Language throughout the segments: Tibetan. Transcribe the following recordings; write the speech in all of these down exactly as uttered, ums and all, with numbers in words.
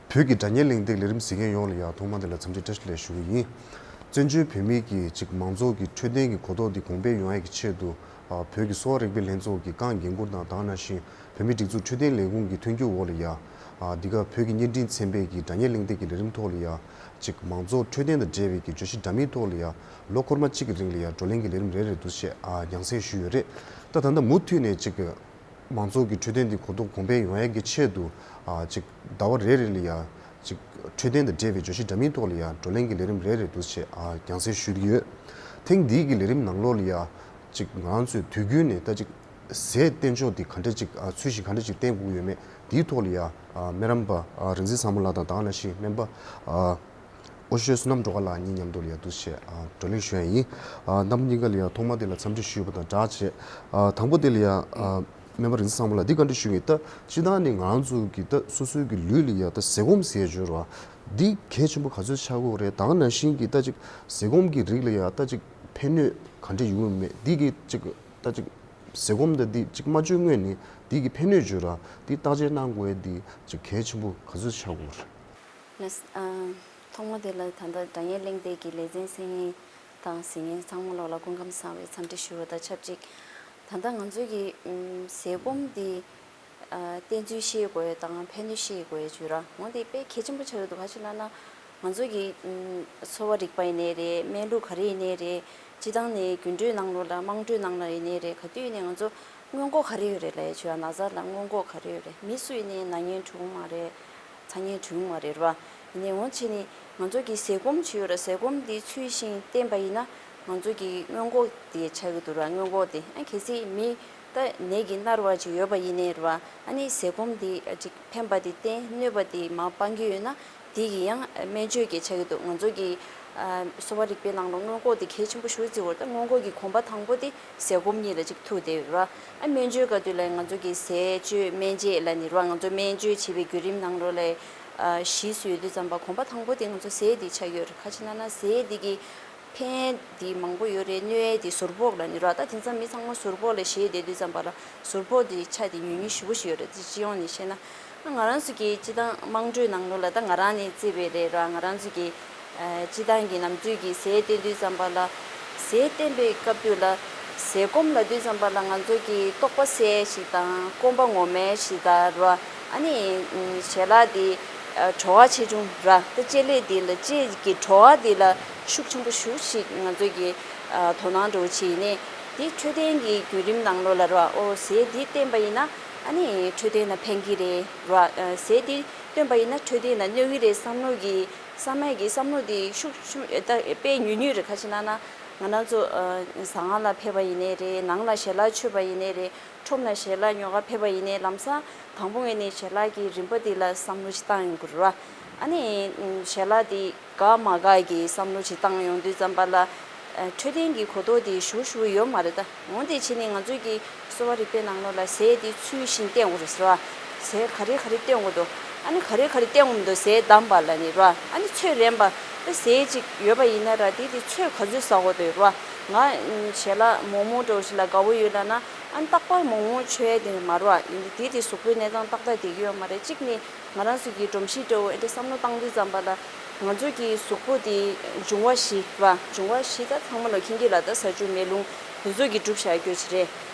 བོད་ཀྱི་སྒྲ་སྙན་གླེང་སྟེགས་ལས་རིམ་གཟིགས་མཁན་ཡོངས་ལ་ཡང་ཐོག་མ་དེ་ལ་འཚམས་འདྲི་བཀྲ་ཤིས་བདེ་ལེགས་ཞུ་གི་ཡིན། བཙན་བྱོལ་བོད་མིའི་གི་ཅིག་མང་ཚོགས་ཀྱི་འཕྲོད་བསྟེན་གྱི་གོ་རྟོགས་འདི་གོང་འཕེལ་ཡོང་ཡ་གི་ཆེད་དུ། ཨ། བོད་ཀྱི་གསོ་བ་རིག་པའི་ལྷན་ཚོགས་ཀྱི་རྐང་འགན་འཁུར་དང་དེ་ག་ནང་བཞིན་བོད་མིའི་སྒྲིག་འཛུགས་འཕྲོད་བསྟེན་ལས་ཁུངས་ཀྱི་མཐུན་འགྱུར་འོག་ལ་ཡ། ཨ། འདི་ག་བོད་ཀྱི་བརྙན་འཕྲིན་ཚན་པའི་གི་སྒྲ་སྙན་གླེང་སྟེགས་ཀྱི་ལས་རིམ་ཐོག་ལ་ཡ། ཅིག་མང་ཚོགས་འཕྲོད་བསྟེན་དང་འབྲེལ་བའི་གི་བརྗོད་གཞི་འདྲ་མིན་ཐོག་ལ་ཡ། ལོ་འཁོར་མ་གཅིག་གི་རིང་ལ་ཡ་བགྲོ་གླེང་གི་ལས་རིམ་རེ་རེ་འདུག་སེ། ཨ། རྒྱང་སྲིང་ཞུས་ཡོད་རེད། ད་ད་ལྟ་མུ་མཐུད་ནས་ཅིག་མང་ཚོགས་ཀྱི་འཕྲོད་བསྟེན་འདི་གོ་རྟོགས་གོང་འཕེལ་ཡོང་ཡ་གི་ཆེད་དུ། ཨ། ཅིག་ཟླ་བ་རེ་རེ་ལ་ཡ། ཅིག་འཕྲོད་བསྟེན་དང་འབྲེལ་བའི་བརྗོད་གཞི་འདྲ་མིན་ཐོག་ལ་ཡ་བགྲོ་གླེང་གི་ལས་རིམ་རེ་རེ་འདུག་སེ། ཨ། རྒྱང་སྲིང་ཞུས་ཀྱི་ཡོད། ཐེངས་འདིའི་གི་ལས་རིམ་ནང་ལོགས་ལ་ཡ། ཅིག་ང་རང་ཚོས་དུས་རྒྱུན་ནས་ད་ཅིག་ཟས་བསྟེན་ཕྱོགས་འདི་ག་འདྲ་ཅིག་ཨ། ཚུལ་བཞིན་ག་འདྲ་ཅིག་བསྟེན་དགོས་ཡོད་མེད་འདིའི་ཐོག་ལ་ཡ། ཨ། སྨན་རམས་པ། ཨ། རིག་འཛིན་བཟང་མོ་ལགས་དང་དེ་ག་ནང་བཞིན་སྨན་པ། ཨ། ཨོ་ཤོད་བསོད་ནམས་སྒྲོལ་དཀར་ལགས་གཉིས་མཉམ་དུ་ལ་ཡ་འདུག་སེ། ཨ། བགྲོ་གླེང་ཞུ་ཡ་ཡིན། ཨ། རྣམ་པ་གཉིས་ཀ་ལ་ཡ་ཐོག་མ་དེ་ལ་འཚམས་འདྲི་ཞུས་པ་དང་སྦྲགས་བྱས། ཨ། དང་པོ་དེ་ལ་ཡ། ཨ། སྨན་པ་རིག་འཛིན་བཟང་མོ་ལགས་འདི་བཀའ་འདྲི་ཞུ་གི། ད་སྤྱིར་བཏང་ནས་ང་རང་ཚོ་གི་ད་སོ་སོའི་གི་ལུས་ལ་ཡ་ད་ཟས་སྐོམ་ཟེར་ཡ་ཡོད་རེད་བ། འདི་གལ་ཆེན་པོ་ག་ཚོད་ཆགས་ཀྱི་ཡོད་རེད། དེ་ག་ནང་བཞིན་གི་ད་ཅིག་ཟས་སྐོམ་གི་རིགས་ལ་ཡ་ད་ཅིག་ཕན་གནོད་ག་འདྲ་ཡོད་མེད་འདི་གི་ཅིག་ད་ཅིག་ཟས་སྐོམ་ད་འདི་ཅིག་མ་སྤྱོད་སྔོན་ནས་འདི་གི་ཕན་གནོད་ཡོད་ར། འདི་བརྟག་དཔྱད་གནང་དགོས་ཡ་འདི་ཅིག་གལ་ཆེན་པོ་ག་ཚོད་ཆགས་ཀྱི་ཡོད་རེད། ལགས། ཨ། ཐོག་མ་དེ་ལ་ད་ལྟ་སྒྲ་སྙན་གླེང་སྟེགས་ཀྱི་ལེ་ཚན་གསན་མཁན་དང་གཟིགས་མཁན་ཚང་མ་ལོག་ལ་སྐུ་ཁམས་བཟང་བའི་འཚམས་འདྲི་ཞུ་བ་དང་ཆབས་ཅིག་ད་ལྟ་ང་ཚོའི་གི་ཨམ། ཟས་སྐོམ་འདི། ཨ། བསྟེན་ཚུལ་ཤེས་དགོས་དང་ཕན་ནུས་ཤེས་དགོས་བརྗོད་ར། འོ་འདི་དཔེ་གལ་ཆེན་པོ་ཆགས་ཀྱི་འདུག་ག་ཅི་ལབ་ན། ང་ཚོ་གི་ཨམ། གསོ་བ་རིག་པ་ཡིན་ནའི་རེད། སྨན་ལུགས་ག་རེ་ཡིན་ནའི་རེད། སྤྱིར་བཏང་ནས་རྒྱུན་སྤྲོད་ནང་ལོགས་ལ་དམངས་ཁྲོད་ནང་ལ་ཡིན་ནའི་རེད། ག་དུས་ཡིན་ནའི་ང་ཚོ་སྔོན་འགོག་ག་རེ་ཡོད་རེད་ལབ་ཡ་བྱོས་ཨ། ན་ཚ་ལ་སྔོན་འགོག་ག་རེ་ཡོད་རེད། མི་སུ་ཡིན་ནའི་ན་མཁན་འགྲོ་གི་མ་རེད། ཚ་མཁན་འགྲོ་གི་མ་རེད་ར། ཡིན་ནའི་འོ་བྱས་ནས་ང་ཚོ་གི་ཟས་སྐོམ་བྱས་ཡོད་ར། ཟས་སྐོམ་འདི་ཚུལ་བཞིན་བསྟེན་པ་ཡིན་ན་ང་ཚོ་གི་སྔོན་འགོག་དེ་ཆགས་ཀྱི་འདུག་ར། སྔོན་འགོག་དེ་ཨ་གལ་སྲིད་མི་ད་ནད་ཀྱིས་མནར་བ་ཅིག་ཡོད་པ་ཡིན་ནའི་ར། ཨ་ནི་ཟས་སྐོམ་དེ་ཅིག་ཕན་པ་དེ་བསྟེན། གནོད་པ་དེ་མར་སྤང་གི་ཡོད་ན་དེ་གི་ཡང་སྨན་བཅོས་ཀྱི་ཆགས་ཀྱི་འདུག་ང་ཚོ་གི་ཨ། གསོ་བ་རིག་པའི་ནང་ལ་སྔོན་འགོག་དེ་གལ་ཆེན་པོ་ཞེ་པོ་བརྩི་བར། ད་སྔོན་འགོག་གི་གོམ་པ་དང་པོ་དེ་ཟས་སྐོམ་གཉིས་ལ་ཅིག་ཐུག་བསྡད་ཡོད་ར། ཨ་སྨན་བཅོས་ག་དུས་ལ་ང་ཚོ་གི་ཟས་སྤྱོད་སྨན་དཔྱད་ལབ་ནི་ར། ང་ཚོ་སྨན་བཅོས་བྱེད་པའི་བརྒྱུད་རིམ་ནང་ལོགས་ལ་ཨ། གཞི་བཟོས་དུས་ཙམ་པ་གོམ་པ་དང་པོ་དེ་ང་ཚོ་ཟས་དེ་ཆགས་ཡོད་རེད། ག་ཅི་ལབ་ན་ཟས་དེ་གི་ཕན་དེ་མང་པོ་ཡོད་རེད། གནོད་ཡས་དེ་ཟུར་ཕོག་ལབ་ནི་ར། ད་དེང་སང་མི་ཚང་མ་ཟུར་ཕོག་ལ་བཞེས་བསྡད་དུས་ཙམ་པ་ལ་ཟུར་ཕོག་དེ་ཆ་དེ་ཉུང་ཉུང་ཞེ་པོ་ཞིག་ཡོད་རེད། དེ་སྤྱི་ཡོངས་ནས་བཤད་ན། ང་རང་ཚོ་གི་སྤྱིར་བཏང་དམངས་ཁྲོད་ནང་ལོགས་ལ་ད་ང་རང་ནས་བརྩིས་པའི་རེད་ར། ང་རང་ཚོ་གི་ཨ། སྤྱིར་བཏང་གི་ནམ་རྒྱུན་གྱི་ཟས་བསྟེན་དུས་ཙམ་པ་ལ། ཟས་བསྟེན་པའི་སྐབས་དུས་ལ་ཟས་སྐོམ་ལབ་དུས་ཙམ་པ་ལ་ང་ཚོ་གི་ལྟོགས་པ་སེལ་ཞིག་དང་སྐོམ་པ་ངོ་མས་ཞིག་དང་ར། ཨ་ནི་ཞལ་ལག་དེ་ཨ། བྲོ་བ་ཆེ་ཆུང་ར། ད་ལྕེ་ལེ་དེ་ལ་ལྕེ་གི་བྲོ་བ་དེ་ལ་ཤུགས་ཆེན་པོ་ཞེ་པོ་ཞིག་ང་ཚོ་གི་ཨ། དོ་སྣང་འདྲ་བོ་བྱས་ནས་དེ་འཕྲོད་བསྟེན་གྱི་བརྒྱུད་རིམ་ནང་ལོགས་ལ་ར། ཨོ་ཟས་དེ་བསྟེན་པ་ཡིན་ན་ཨ་ནི་འཕྲོད་བསྟེན་ལ་ཕན་གྱི་རེད་ར། ཨ། ཟས་དེ་བསྟེན་པ་ཡིན་ན་འཕྲོད་བསྟེན་ལ་གནོད་ཀྱི་རེད་བསམ་བློ་གི་བསམ་ཡས་ཀྱི་བསམ་བློ་དེ་ཤུགས་ཆུང་ད་དཔེ་ཉུང་ཉུང་རེད། ག་ཅི་ལབ་ན་ང་རང་ཚོ་ཨ། ཟ་ཁང་ལ་ཕེབས་པ་ཡིན་ནའི་རེད། ནང་ལ་ཞལ་ལག་མཆོད་པ་ཡིན་ནའི་རེད། ཁྲོམ་ལ་ཞལ་ལག་ཉོ་ག་ཕེབས་པ་ཡིན་ནའི་ལམ་སང་དང་པོ་ངོས་ནས་ཞལ་ལག་གི་རིན་པ་དེ་ལ་བསམ་བློ་ཞིག་བཏང་ཡོང་དགོས་རེད་བ། ཨ་ནི་ཞལ་ལག་དེ་དགའ་མ་དགའ་གི་བསམ་བློ་ཞིག་བཏང་ཡོང་དུས་ཙམ་པ་ལ་འཕྲོད་བསྟེན་གྱི་གོ་རྟོགས་དེ་ཞེ་པོ་ཞེ་པོ་ཡོད་མ་རེད་ད། འོ་དེ་བྱས་ནས་ང་ཚོས་ཀྱི་གསོ་བ་རིག་པའི་ནང་ལོགས་ལ་ཟས་དེ་ཚུལ་བཞིན་བསྟེན་དགོས་རེད་ཟེར་བ། ཟས་ག་རེ་ག་རེ་བསྟེན་དགོས་འདུག་ཨ་ནི་ག་རེ་ག་རེ་བསྟེན་དགོས་འདུག་ཟས་བསྡམས་པ་ལབ་ནི་ར། ཨ་ནི་ཚོད་རན་པ་ད་ཟས་ཅིག་ཡོད་པ་ཡིན་ན་ར། དེ་དེ་ཚོད་ག་ཚོད་ཟ་དགོས་འདུག་ར། ང་ཞལ་ལག་མོག་མོག་འདྲ་བོ་ཞིག་ལ་དགའ་བོ་ཡོད་ལབ་ན། ཨ་ནི་རྟག་པར་མོག་མོག་མཆོད་ཡ་དེ་མ་རེད་བ། ཡིན་དེ་དེ་གཟུགས་པོའི་གནས་སྟངས་ཏག་ཏག་བསྡད་ཀྱི་ཡོད་མ་རེད། གཅིག་ནི་ང་རང་ཚོ་གི་སྒྲོམ་གཞི་འདྲ་བོ་ཨེ་འདྲ་བསམ་བློ་བཏང་དུས་ཙམ་པ་ལ་ང་ཚོ་གི་གཟུགས་པོ་དེ་འབྱུང་བ་བཞི་ར། འབྱུང་བ་བཞི་ད་ཚང་མ་ལ་མཁྱེན་གྱི་ལ། ད་ཟ་ཆུ་མེ་རླུང་དེ་ཚོ་གི་གྲུབ་བཞག་རྒྱུ་ཅིག་རེད།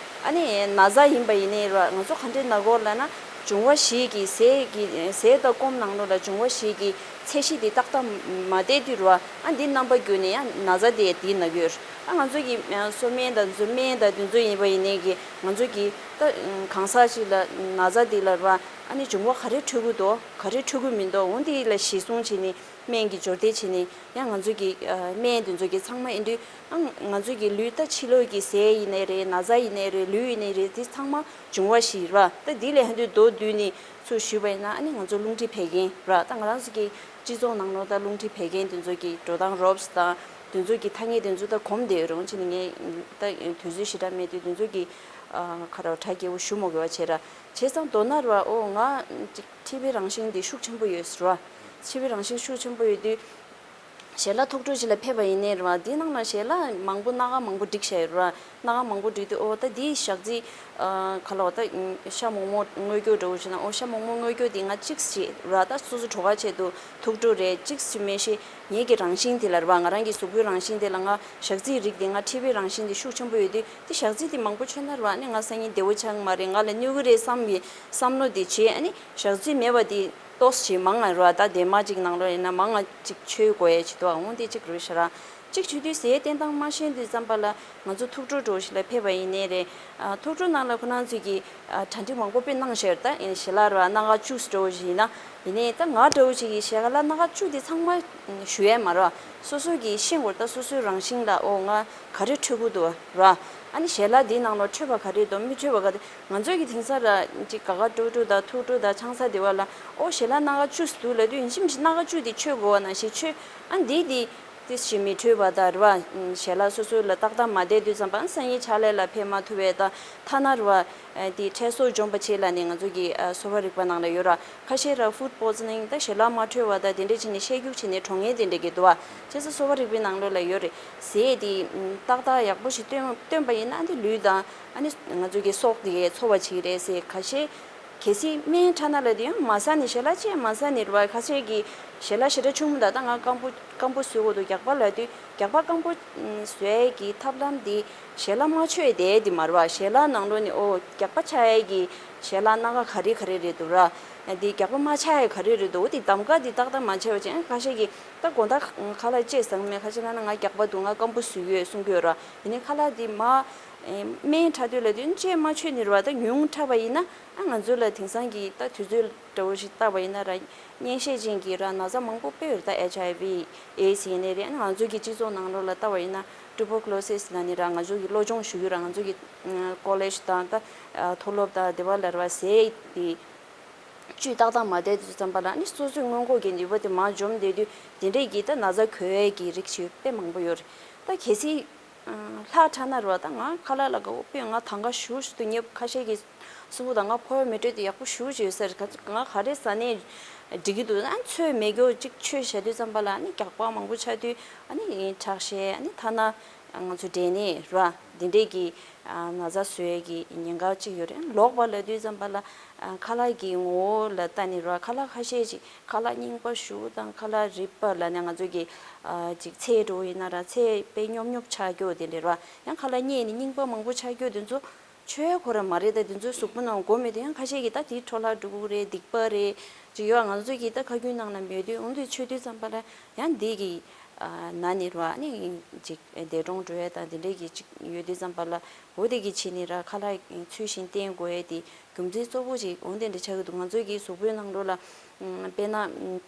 ཨ་ནི་ན་ཚ་ཡིན་པ་ཡིན་ནའི་ར། ང་ཚོ་ག་འདྲས་ན་གོ་ལབ་ན་འབྱུང་བ་བཞི་གི་ཟས་ཀྱི་ཟས་དང་སྐོམ་ནང་ལོགས་ལ་འབྱུང་བ་བཞི་གི་ཚད་གཞི་དེ་ཏག་ཏག་མ་བསྡད་དུས་ར། ཨ་འདི་རྣམ་པ་བརྒྱུད་ནས་ཡང་ན་ཚ་དེ་དེའི་ནང་གི་ཡོད། ཨ་ང་ཚོ་གི་གསོ་སྨན་དང་མཛོད་སྨན་དང་དེ་ཚོ་ཡིན་པ་ཡིན་ནའི་གི་ང་ཚོ་གི་ད་གང་ཟག་ཅིག་ལ་ན་ཚ་དེ་ལ་ར། ཨ་ནི་འབྱུང་བ་ག་རེ་འཕྲོད་ཀྱི་འདུག་ག་རེ་འཕྲོད་ཀྱི་མི་འདུག་འོ་འདི་ལ་གཞི་བཟུང་བྱས་ནས་སྨན་གྱི་སྦྱོར་སྡེབ་བྱས་ནས་ཡང་ང་ཚོ་གི་སྨན་དེ་ཚོ་གི་ཚང་མ་ཡིན་དུས། ཨ་ང་ཚོ་གི་ལུས་ད་ཕྱི་ལོགས་ཀྱི་ཟས་ཡིན་ནའི་རེད། ན་ཚ་ཡིན་ནའི་རེད། ལུས་ཡིན་ནའི་རེད། དེ་ཚང་མ་འབྱུང་བ་བཞི་ར། ད་འདི་ལས་ཧ་འདུས་མདོར་བསྡུས་ནས་ཚུར་ཞུས་པ་ཡིན་ན། ཨ་ནི་ང་ཚོ་རླུང་མཁྲིས་བད་ཀན་ར། ད་ང་རང་ཚོ་གི་སྤྱི་ཚོགས་ནང་ལོགས་ད་རླུང་མཁྲིས་བད་ཀན་དེ་ཚོ་གི་འགྲོ་སྟངས་རོབ་ཙམ་དང་དེ་ཚོ་གི་ཐ་སྙད་དེ་ཚོ་ད་གོམས་བསྡད་ཡོད་རེད། འོན་ཀྱང་ངས་ད་དུས་ཚོད་ཞེ་དྲག་མེད་དུས་དེ་ཚོ་གི་ཁ་ར་གྲ་རྒྱས་པོ་ཞུ་མ་དགོས་པ་བྱས་ར། བྱས་ཙང་མདོར་ན་ར། ཨོ་ང་ཅིག་མཁྲིས་པའི་རང་བཞིན་འདི་ཤུགས་ཆེན་པོ་ཡོད་ཟེར་བ། མཁྲིས་པའི་རང་བཞིན་ཤུགས་ཆེན་པོ་ཡོད་དུས། ཞལ་ལག་ཐུགས་སྤྲོ་ཅིག་ལ་ཕེབས་པ་ཡིན་ནའི་རེད་བ། འདི་ནང་ལ་ཞལ་ལག་མང་པོ་སྣ་ཁ་མང་པོ་བསྒྲིགས་བཞག་ཡོད་རེད་བ། སྣ་ཁ་མང་པོ་བསྒྲིགས་དུས་ཨོ་ད་འདི་ཞག་རྩི་ཨ་ག་ལ་བ་ད་ཤ་མོག་མོག་མངོན་སྐྱོ་འདྲ་བོ་ཞིག་ན་ཨོ་ཤ་མོག་མོག་མངོན་སྐྱོ་འདི་ང་གཅིག་ཅིག་ར་ད་སོ་སོ་གྲོ་ཁ་ཆེད་དུ་ཐུགས་སྤྲོ་རེད། གཅིག་ཅིག་མེད་ཤེས་ངེད་ཀྱི་རང་བཞིན་དེ་ལ་རེད་བ། ང་རང་གི་གཟུགས་པོའི་རང་བཞིན་དེ་ལ་ང་ཞག་རྩིའི་རིགས་དེ་ང་མཁྲིས་པའི་རང་བཞིན་དེ་ཤུགས་ཆེན་པོ་ཡོད་དུས་དེ་ཞག་རྩི་དེ་མང་པོ་མཆོད་ན་རེད་བ། ཨ་ནི་ང་སང་ཉིན་བདེ་བོ་ཆགས་ཀྱི་མ་རེད། ང་ལ་གནོད་ཀྱི་རེད་བསམ་པའི་བསམ་བློ་དེ་བྱས། ཨ་ནི་ཞག་རྩི་མེད་པ་དེ་ཏོག་ཙམ་མང་ང་རོ། ད་དེ་མ་གཅིག་ནང་ལོ་ཡིན་ན་མང་ང་གཅིག་མཆོད་དགོས་ཡ་ཅིག་འདུག་འོང་དེ་གཅིག་རོ་ཤ་ར། གཅིག་བྱེད་དུས་ཟས་བསྟེན་སྟངས་མ་ཤེས་དུས་ཙམ་པ་ལ་ང་ཚོ་ཐུགས་སྤྲོ་འདྲ་བོ་ཞིག་ལ་ཕེབས་པ་ཡིན་ནའི་རེད། ཨ་ཐུགས་སྤྲོ་ནང་ལ་ཁོ་རང་ཚོས་ཀྱི་ཨ་གྲ་སྒྲིག་མང་པོ་དཔེ་གནང་ཤེར། ད་ཡིན་ཞལ་ལག་ར་སྣ་ཁ་བཅུ་འདྲ་བོ་ཞིག་ཡིན་ན། ཡིན་ནའི་ད་ང་འདྲ་བོ་ཞིག་གི་ཞལ་ལག་སྣ་ཁ་བཅུ་དེ་ཚང་མ་ཞུ་ཡ་མ་རེད། སོ་སོ་གི་ཤེས་དགོས། ད་སོ་སོའི་རང་བཞིན་ལ་ཨོ་ང་ག་རེ་འཕྲོད་ཀྱི་འདུག་ར། ཨ་ནི་ཞལ་ལག་འདིའི་ནང་ལ་འཕྲོད་པ་ག་རེ་འདུག་མི་འཕྲོད་པ་ག་རེ། ང་ཚོས་ཀྱི་དེང་སང་ར་ཅིག་དགའ་དགའ་སྤྲོ་སྤྲོ་དང་ཐུགས་སྤྲོ་དང་ཆང་ས་དེ་བ་ལ་ཨོ་ཞལ་ལག་སྣ་ཁ་བཅུ་ཟེར་འདུག་ལབ་དུས་ཡིན་གཅིག་མིན་གཅིག་སྣ་ཁ་བཅུ་དེ་མཆོད་དགོས་པ་ནང་བཞིན་མཆོད། ཨ་འདི་འདི་ཏིས་ཞིག་མི་འཕྲོད་པ་དང་རེད་བ། ཞལ་ལག་སོ་སོ་ལ་ཏག་ཏག་མ་བསྡད་དུས་ཙམ་པ་སང་ཉིན་ཕྱག་ལས་ལ་ཕེབས་མ་ཐུབ་པའི་དང་ཐ་ན་རེད་བ། དེ་ཁྲལ་གསོག་འཇོམས་པ་བྱེད་ལ་ནི་ང་ཚོ་གི་གསོ་བ་རིག་པ་ནང་ལ་ཡོད་ར། ཁ་ཤས་ར་ཕུཌ་པོ་ཛི་ནིང་ད་ཞལ་ལག་མ་འཕྲོད་པ་དང་དེ་འདྲས་བྱས་ནས་བཤད་རྒྱུགས་བྱས་ནས་གྲོངས་མཁན་དེ་འདྲས་ཀྱི་འདུག་བ། བྱས་ཙང་གསོ་བ་རིག་པའི་ནང་ལོགས་ལ་ཡོད་རེད། ཟས་དེ་ཏག་ཏག་ཡག་པོ་ཞིག་བཏོན་བཏོན་པ་ཡིན་ན་ཨ་འདི་ལུས་དང་ཨ་ནི་ང་ཚོ་གི་སྲོག་དེ་འཚོ་བ་བྱེད་ཀྱི་རེད་ཟེར། ཁ་ཤས་གལ་སྲིད་སྨན་ཕྲ་ན་ལ་དེ་ཡང་མ་ཟ་ནས་ཞལ་ལག་ཅིག་མ་ཟ་ནས་རེད་བ། ཁ་ཤས་ཀྱི་ཞལ་ལག་ཞེ་དྲག་ཆུང་མོ་ད་ལྟ་ང་སྐམ་པོ་སྐམ་པོ་བཟོས་དགོས་འདུག་རྒྱགས་པ་ལབ་དུས་རྒྱགས་པ་སྐམ་པོ་བཟོ་ཡས་ཀྱི་ཐབས་ལམ་དེ་ཞལ་ལག་མ་མཆོད་བསྡད་དེ་མ་རེད་བ། ཞལ་ལག་ནང་ལོགས་ནས་ཨོ་རྒྱགས་པ་ཆགས་ཡས་ཀྱི་ཞལ་ལག་སྣ་ཁ་ག་རེ་ག་རེ་རེད་འདུག་ར། དེ་རྒྱགས་པ་མ་ཆགས་ཡས་ག་རེ་རེད་འདུག་འོ་དེ་གདམ་ག་དེ་ཏག་ཏག་མ་བྱས་པ་བྱས། ཁ་ཤས་ཀྱིས་ད་དགོང་དག་ཁ་ལག་ཅིག་ཟ་གི་མེད། ཁ་ཤས་ལབ་ན་ང་རྒྱགས་པ་འདུག་ང་སྐམ་པོ་བཟོས་ཡོད་གསུང་གི་ཡོད་ར། ཡིན་ནའི་ཁ་ལག་དེ་མ་སྨན་ཕྲ་དུས་ལ་དུས་ཅིག་མ་མཆོད་ནི་རེད་བ། ད་ཉུང་ཕྲ་བ་ཡིན་ན་ཨ་ང་ཚོ་ལ་དེང་སང་གི་ད་དུས་ཚོད་འདྲ་བོ་ཞིག་བལྟས་པ་ཡིན་ན་ར་གཉན་ཤས་ཅན་གྱི་ར་ན་ཚ་མང་པོ་དཔེ་ཡོད་རེད། ད་ཨེཆ་ཨའི་ཝི་ཨེ་ཌི་སི་ཡིན་ནའི་རེད། ཨ་ང་ཚོ་གི་སྤྱི་ཚོགས་ནང་ལོགས་ལ་བལྟས་པ་ཡིན་ན་ཊུ་བར་ཀུ་ལོ་སིས་ལབ་ནི་ར་ང་ཚོ་གི་སློབ་སྦྱོང་ཞུ་གི་ར། ང་ཚོ་གི་ཀོ་ལེཇ་དང་ད་མཐོ་སློབ་དང་དེ་བ་ལ་ར་བ་ཟས་དེ་བཅུད་ཏག་ཏག་མ་བསྡད་དུས་ཙམ་པ་ལ་ནི་སོ་སོའི་སྔོན་འགོག་གི་ནུས་པ་དེ་མར་འཇོམས་བསྡད་དུས་དེ་འདྲས་ཀྱི་ད་ན་ཚ་འགོས་ཡས་ཀྱི་རིགས་ཞིག་དཔེ་མང་པོ་ཡོད་རེད། ད་གལ་སྲིད་ལྷག་ཕྲ་ན་རེད་བ། ད་ང་ཁ་ལག་ལ་དགའ་བོ་དཔེ་ང་ཐང་ག་ཞུ་ཞུ་དུ་ཉེབ། ཁ་ཤས་ཀྱིས་གསུང་གི་ད་ང་ཕོ་བ་མི་སྤྲོད་དེ་ཡག་པོ་ཞུ་བྱོས་ཟེར། ང་ག་རེ་ཟ་ནས་འགྲིག་གི་འདུག་ཨ་ཚོད་མེད་རྒྱུ་གཅིག་མཆོད་བྱ་དུས་ཙམ་པ་ལ་ནི་རྒྱགས་པ་མང་པོ་ཆགས་དུས་ཨ་ནི་ཁྲག་ཤེད་ཨ་ནི་ཐ་ན་ང་ཚོ་འབྲས་ནད་རེད་བ། འདི་འདྲས་ཀྱི་ན་ཚ་བཟོ་ཡས་ཀྱི་ཉེན་ཁ་གཅིག་ཡོད་རེད། ལོག་པ་ལབ་དུས་ཙམ་པ་ལ་ཁ་ལག་གི་ངོ་བོ་ལ་ལྟ་ནི་རེད་བ། ཁ་ལག་ཁ་ཤས་ཅིག་ཁ་ལག་རྙིང་པ་ཞུ་དང་ཁ་ལག་རིད་པ་ལབ་ནས་ང་ཚོ་གི་ཅིག་ཚལ་འདྲ་བོ་ཡིན་ན་ར་ཚལ་དཔེ་ཉོབ་ཉོབ་ཆགས་རྒྱུ་དེ་འདྲས་རེད་བ། ཡང་ཁ་ལག་རྙེད་ནས་རྙིང་པ་མང་པོ་ཆགས་རྒྱུ་དེ་ཚོ་མཆོད་ཡས་ཁོ་རང་མ་རེད། ད་དེ་ཚོའི་གཟུགས་པོ་ནང་དགོས་མེད་དུས་ཡང་ཁ་ཤས་ཀྱིས་ད་དེའི་འཕྲོ་བརླག་འགྲོ་གི་རེད། སྡིག་པ་རེད་ཅིག་ཡོད། ང་ཚོ་གིས་ད་ཁ་རྒྱུན་ནང་ལ་མེད་དུས་འོང་དུས་མཆོད་དུས་ཙམ་པ་ལ་ཡང་འདི་གི་ན་ནི་རེད་བ། ནི་ཅིག་འདས་གྲོངས་འགྲོ་ཡས་དང་དེ་འདྲས་ཀྱི་ཅིག་ཡོད་དུས་ཙམ་པ་ལ་འོ་དེ་གི་བྱས་ནི་ར་ཁ་ལག་ཚུལ་བཞིན་བསྟེན་དགོས་ཡས་དེ་རྒྱུ་མཚན་གཙོ་བོ་ཅིག་འོང་དེ་འདྲ་ཆགས་ཀྱི་འདུག་ང་ཚོ་གི་གཟུགས་པོའི་ནང་ལོགས་ལ་དཔེར་ན།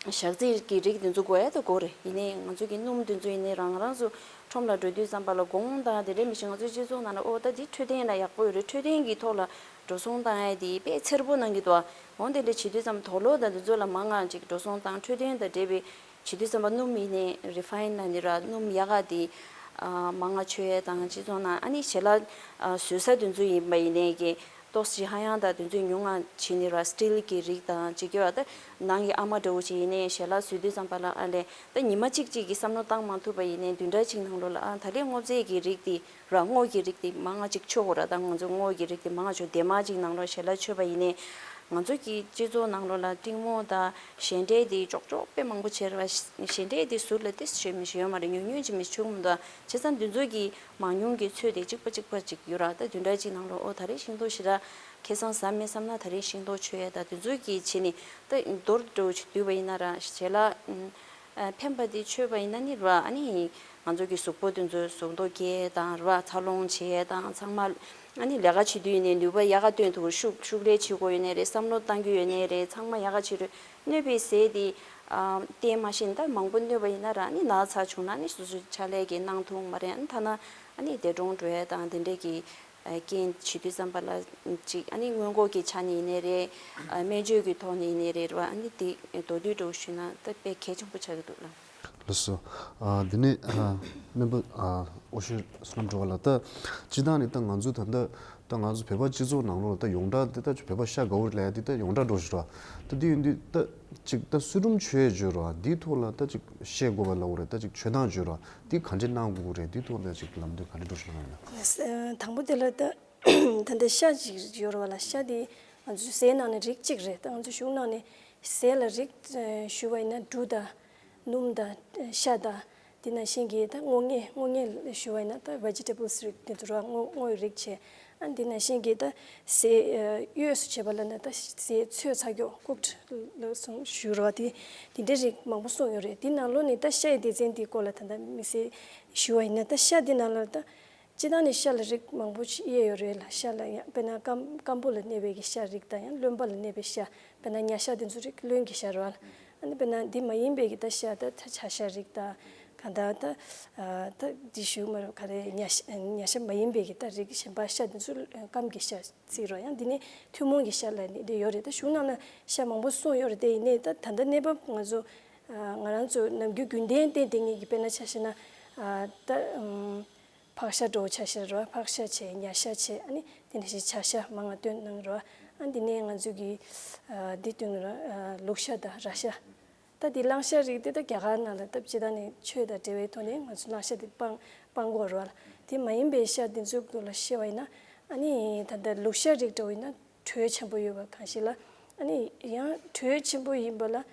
ཞག་རྩི་གི་རིགས་དེ་ཚོ་དགོས་ཡ་ད་དགོས་རེད། ཡིན་ནའི་ང་ཚོ་གི་སྣུམ་དེ་ཚོ་ཡིན་ནའི་རང་རང་ཚོ་ཁྲོམ་ལ་འགྲོ་དུས་ཙམ་པ་ལ་དགོང་དང་དེ་འདྲའི་མི་ཤེས། ང་ཚོའི་སྤྱི་ཚོགས་ནང་ལ་ཨོ་ད་འདི་འཕྲོད་བསྟེན་ལ་ཡག་པོ་ཡོད་རེད། འཕྲོད་བསྟེན་གྱི་ཐོག་ལ་འགྲོ་སོང་བཏང་ཡ་དེ་དཔེ་འཚེར་པོ་གནང་གི་འདུག་འོ་དེ་འདྲ་བྱེད་དུས་ཙམ་དུག་ལོག་དང་དེ་ཚོ་ལ་མང་ང་ཅིག་འགྲོ་སོང་བཏང་། འཕྲོད་བསྟེན་དང་འབྲེལ་བའི་བྱེད་དུས་ཙམ་པ་སྣུམ་ཡིན་ནའི་རི་ཕ་ཡིན་ན་ནི་ར་སྣུམ་ཡག་ག་དེ་མང་ང་མཆོད་ཡ་དང་། སྤྱི་ཚོགས་ནང་ཨ་ནི་ཞལ་ལག་བཟོ་ས་དེ་ཚོ་ཡིན་པ་ཡིན་ནའི་གི་ཏོག་ཙམ་ཧ་ཡང་དང་དེ་ཚོའི་ཉུང་ང་བྱས་ནི་ར་སི་ཊིལ་གྱི་རིགས་དང་ཅིག་ཡོད་ཨ། ད་ནང་གི་ཨ་མ་འདྲ་བོ་ཅིག་ཡིན་ནའི་ཞལ་ལག་བཟོ་དུས་ཙམ་པ་ལ་ཨ་ལས་ད་ཉི་མ་གཅིག་གཅིག་གི་བསམ་བློ་བཏང་མ་ཐུབ་པ་ཡིན་ནའི་བདུན་ཕྲག་གཅིག་ནང་ལོགས་ལ་ཨ་ད་ལས་སྔོ་ཚལ་གྱི་རིགས་དེ་ར་སྔོ་གི་རིགས་དེ་མང་ང་ཅིག་མཆོད་དགོས་ར། ད་ང་ཚོ་སྔོ་གི་རིགས་དེ་མང་ང་མཆོད། སྡེར་མ་གཅིག་ནང་ལོགས་ཞལ་ལག་མཆོད་པ་ཡིན་ནའི་ང་ཚོ་གི་སྤྱི་ཚོགས་ནང་ལོགས་ལ་ཏིང་མོ་དང་ཞལ་འབྲས་དེ་ཅོག་ཅོག་དཔེ་མང་པོ་བྱས་ར་བ། ཞལ་འབྲས་དེ་ཟུར་ལ་ཏིས་བྱས་མི་ཞིག་ཡོད་མ་རེད། ཉུང་ཉུང་ཅིག་མི་ཞིག་མི་འདུག་བྱས་ཙང་དེ་ཚོ་གི་མང་ཉུང་གི་ཚོད་དེ་གཅིག་པ་གཅིག་པ་ཅིག་ཡོད་ར། ད་བདུན་ཕྲག་གཅིག་ནང་ལོགས་ཨོ་ད་རེས་ཤིང་ཏོག་ཞེ་དྲག་ཁ་སང་ཟ་མེད་བསམ་ན་ད་རེས་ཤིང་ཏོག་མཆོད་ཡས་དང་དེ་ཚོ་གི་བྱས་ནས་ད་མདོར་བསྡུས་བྱས་བསྡུས་པ་ཡིན་ན་ར་ཞལ་ལག་ཨ་ཕན་པ་དེ་མཆོད་པ་ཡིན་ན་ནི་ར་ཨ་ནི་ང་ཚོ་གི་གཟུགས་པོ་དེ་ཚོ་གཟུགས་མདོག་སྐྱེ་ཡས་དང་ར་འཚར་ལོངས་བྱེད་ཡས་དང་ཚང་མ་ཨ་ནི་ལས་ཀ་བྱེད་དུས་ཡིན་ནའི་ནུས་པ་ཡག་ག་བཏོན་ཐུབ། ཤུགས་ཤུགས་ལས་བྱེད་དགོས་ཡོད་ནའི་རེད། བསམ་བློ་བཏང་རྒྱུ་ཡོད་ནའི་རེད། ཚང་མ་ཡག་ག་བྱེད་རུ་གནོད་པའི་ཟས་དེ་ཨ་བསྟེན་མ་ཤེས་ད་མང་པོ་གནོད་པ་ཡིན་ན་ར་ཨ་ནི་ན་ཚ་བྱུང་ན་ནི་སོ་སོའི་ཕྱག་ལས་ཀྱི་གནང་ཐུབ་མ་རེད། ཨ་ནི་ཐ་ན་ཨ་ནི་འདས་གྲོངས་འགྲོ་ཡས་དང་དེ་འདྲས་ཀྱི་རྐྱེན་བྱེད་དུས་ཙམ་པ་ལ་ཅིག་ཨ་ནི་སྔོན་འགོག་གི་ཆ་ནས་ཡིན་ནའི་རེད། སྨན་བཅོས་ཀྱི་ཐོག་ནས་ཡིན་ནའི་རེད་ར། ཨ་ནི་དེ་མདོར་བསྡུས་འདྲ་བོ་ཞུས་ན་ད་དཔེ་གལ་ཆེན་པོ་ཆགས་ཀྱི་འདུག་ལ། ལགས་སོ། ཨ་འདི་ནས་ཨ་སྨན་པ་ཨ་ཨོ་ཤོད་བསོད་ནམས་སྒྲོལ་དཀར་ལགས། ད་སྤྱིར་བཏང་ནས་ད་ང་ཚོ་ད་ལྟ་ ད་ང་ཚོ་བོད་པ་སྤྱི་ཚོགས་ནང་ལོགས་ལ་ད་ཡོངས་གྲགས་འདི་ད་བོད་པ་ཤ་དགའ་བོ་རེད་ལབ་ཡ་འདི་ད་ཡོངས་གྲགས་འགྲོ་ཞིག་རེད་བ། ད་འདི་ཡིན་དུས་ད་ཅིག་ད་སུ་ཊུམ་མཆོད་ཡས་བརྗོད་རེད་བ། འདིའི་ཐོག་ལ་ད་ཅིག་བཤད་དགོས་པ་ལབ་དགོས་རེད། ད་ཅིག་མཆོད་སྟངས་བརྗོད་རེད་བ། འདི་ག་འདྲས་གནང་དགོས་རེད། འདིའི་ཐོག་ལ་ཅིག་ལམ་སྟོན་ག་འདྲས་འགྲོ་ཞིག་གནང་ཡོད་ན། ཨ། དང་པོ་དེ་ལ་ད་ད་ལྟ་ཤ་ཅིག་ཡོད་རེད་བ་ལ། ཤ་དེ་ང་ཚོའི་ཟས་ནང་ནས་རིགས་གཅིག་རེད། ད་ང་ཚོ་གཞུང་ནང་ནས་ཟས་ལ་རིགས་ཞུ་བ་ཡིན་ན་འབྲུ་དང་། སྣུམ་དང་། ཤ་དང་། དེ་ནང་བཞིན་གྱི་ད་སྔོ་ངད། སྔོ་ངད་ཞུ་བ་ཡིན་ན་ད་ཝེ་ཇི་ཊེ་བལ་སི་རིགས་དེ་ཚོ་རེད་བ། སྔོ་སྔོ་ཡི་རིགས་བྱས། ཨ། དེ་ནང་བཞིན་གྱི་ད་ཟས་གཡོས་སུ་བྱས་པ་ལ་ན་ད་ཟས་ཚོས་ཚ་སྐྱོགས། ཀུག་ཌི་ལབ་སོང་ཞུ་རེད་བ། དེ་དེ་འདྲའི་རིགས་མང་པོ་གསུངས་ཡོད་རེད། དེ་ནང་ལོགས་ནས་ད་ཤ་ཡི་སྡེ་ཚན་དེའི་སྐོར་ལ་ད་ལྟ་དམིགས་བསལ་ཞུ་བ་ཡིན་ན། ད་ཤ་དེ་ནང་ལ་ད་སྤྱིར་བཏང་ནས་ཤ་ལ་རིགས་མང་པོ་ཞིག་དབྱེ་ཡོད་རེད་ལ། ཤ་ལ་ཡང་དཔེར་ན་སྐམ་སྐམ་པོ་ལ་གནས་པའི་གི་ཤ་རིགས་དང་། ཡང་རློན་པ་ལ་གནས་པའི་ཤ། དཔེར་ན་ཉ་ཤ་དེ་ཚོ་རིགས་རློན་གྱི་ཤ་རེད་བ། ཨ་ནི་དཔེར་ན་འདི་མ་ཡིན་པའི་གི་ད་ཤ། ད་ད་བྱ་ཤ་རིགས་དང་། གང་ལྟར་ད་ཨ་ད་འདི་ཞུ་མ་རུང་ག་རེ། ཉ་ཤ་ཉ་ཤ་མ་ཡིན་པའི་གི་ད་རིགས་གཞན་པ་ཤ་དེ་ཚོ་སྐམ་གྱི་ཤ་ཟེར་རོ། ཡང་འདི་ནི་ཐུན་མོང་གི་ཤ་ལ་ནི་འདི་ཡོད་རེད། ད་གཞུང་ནང་ལ་ཤ་མང་པོ་གསུངས་ཡོད་རེད། དེ་ཡིན་ནའི་ད་ད་ལྟ་གནས་བབ་ང་ཚོ་ཨ་ང་རང་ཚོ་ནམ་རྒྱུན་རྒྱུན་ལྡན་བསྟེན་བསྡད་མཁན་གྱི་དཔེར་ན་ཆ་བཞག་ན་ཨ་ད་ཨམ། ཕག་ཤ་འདྲ་བོ་ཆ་བཞག་རེད་བ། ཕག་ཤ་བྱས། ཉ་ཤ་བྱས། ཨ་ནི་དེ་འདྲ་ཞིག་བྱ་ཤ་མང་ང་བཏོན་གནང་རེད་བ། ཨ་འདི་ནས་ང་ཚོ་གི་ཨ་འདི་བཏོན་རེད་བ། ཨ་ལུག་ཤ་དང་ར་ཤ། ད་འདི་གླང་ཤ་རིགས་དེ་ད་རྒྱ་གར་ནང་ལ་སྟབས་ཇི་ལྟར་ནས་ཆོས་དང་འབྲེལ་བའི་ཐོག་ནས་ང་ཚོ་གླང་ཤ་དེ་སྤང་སྤང་དགོས་རེད་བ། དེ་མ་ཡིན་པའི་ཤ་དེ་ཚོའི་སྐོར་ལ་བཤད་པ་ཡིན་ན། ཨ་ནི་ད་ལྟ་ལུག་ཤ་རིགས་འདྲ་བོ་ཡིན་ན། དྲོད་ཆེན་པོ་ཡོད་པ་གང་ཞིག་ལ། ཨ་ནི་ཡང་དྲོད་ཆེན་པོ་ཡིན་པ་ལ་ཨ་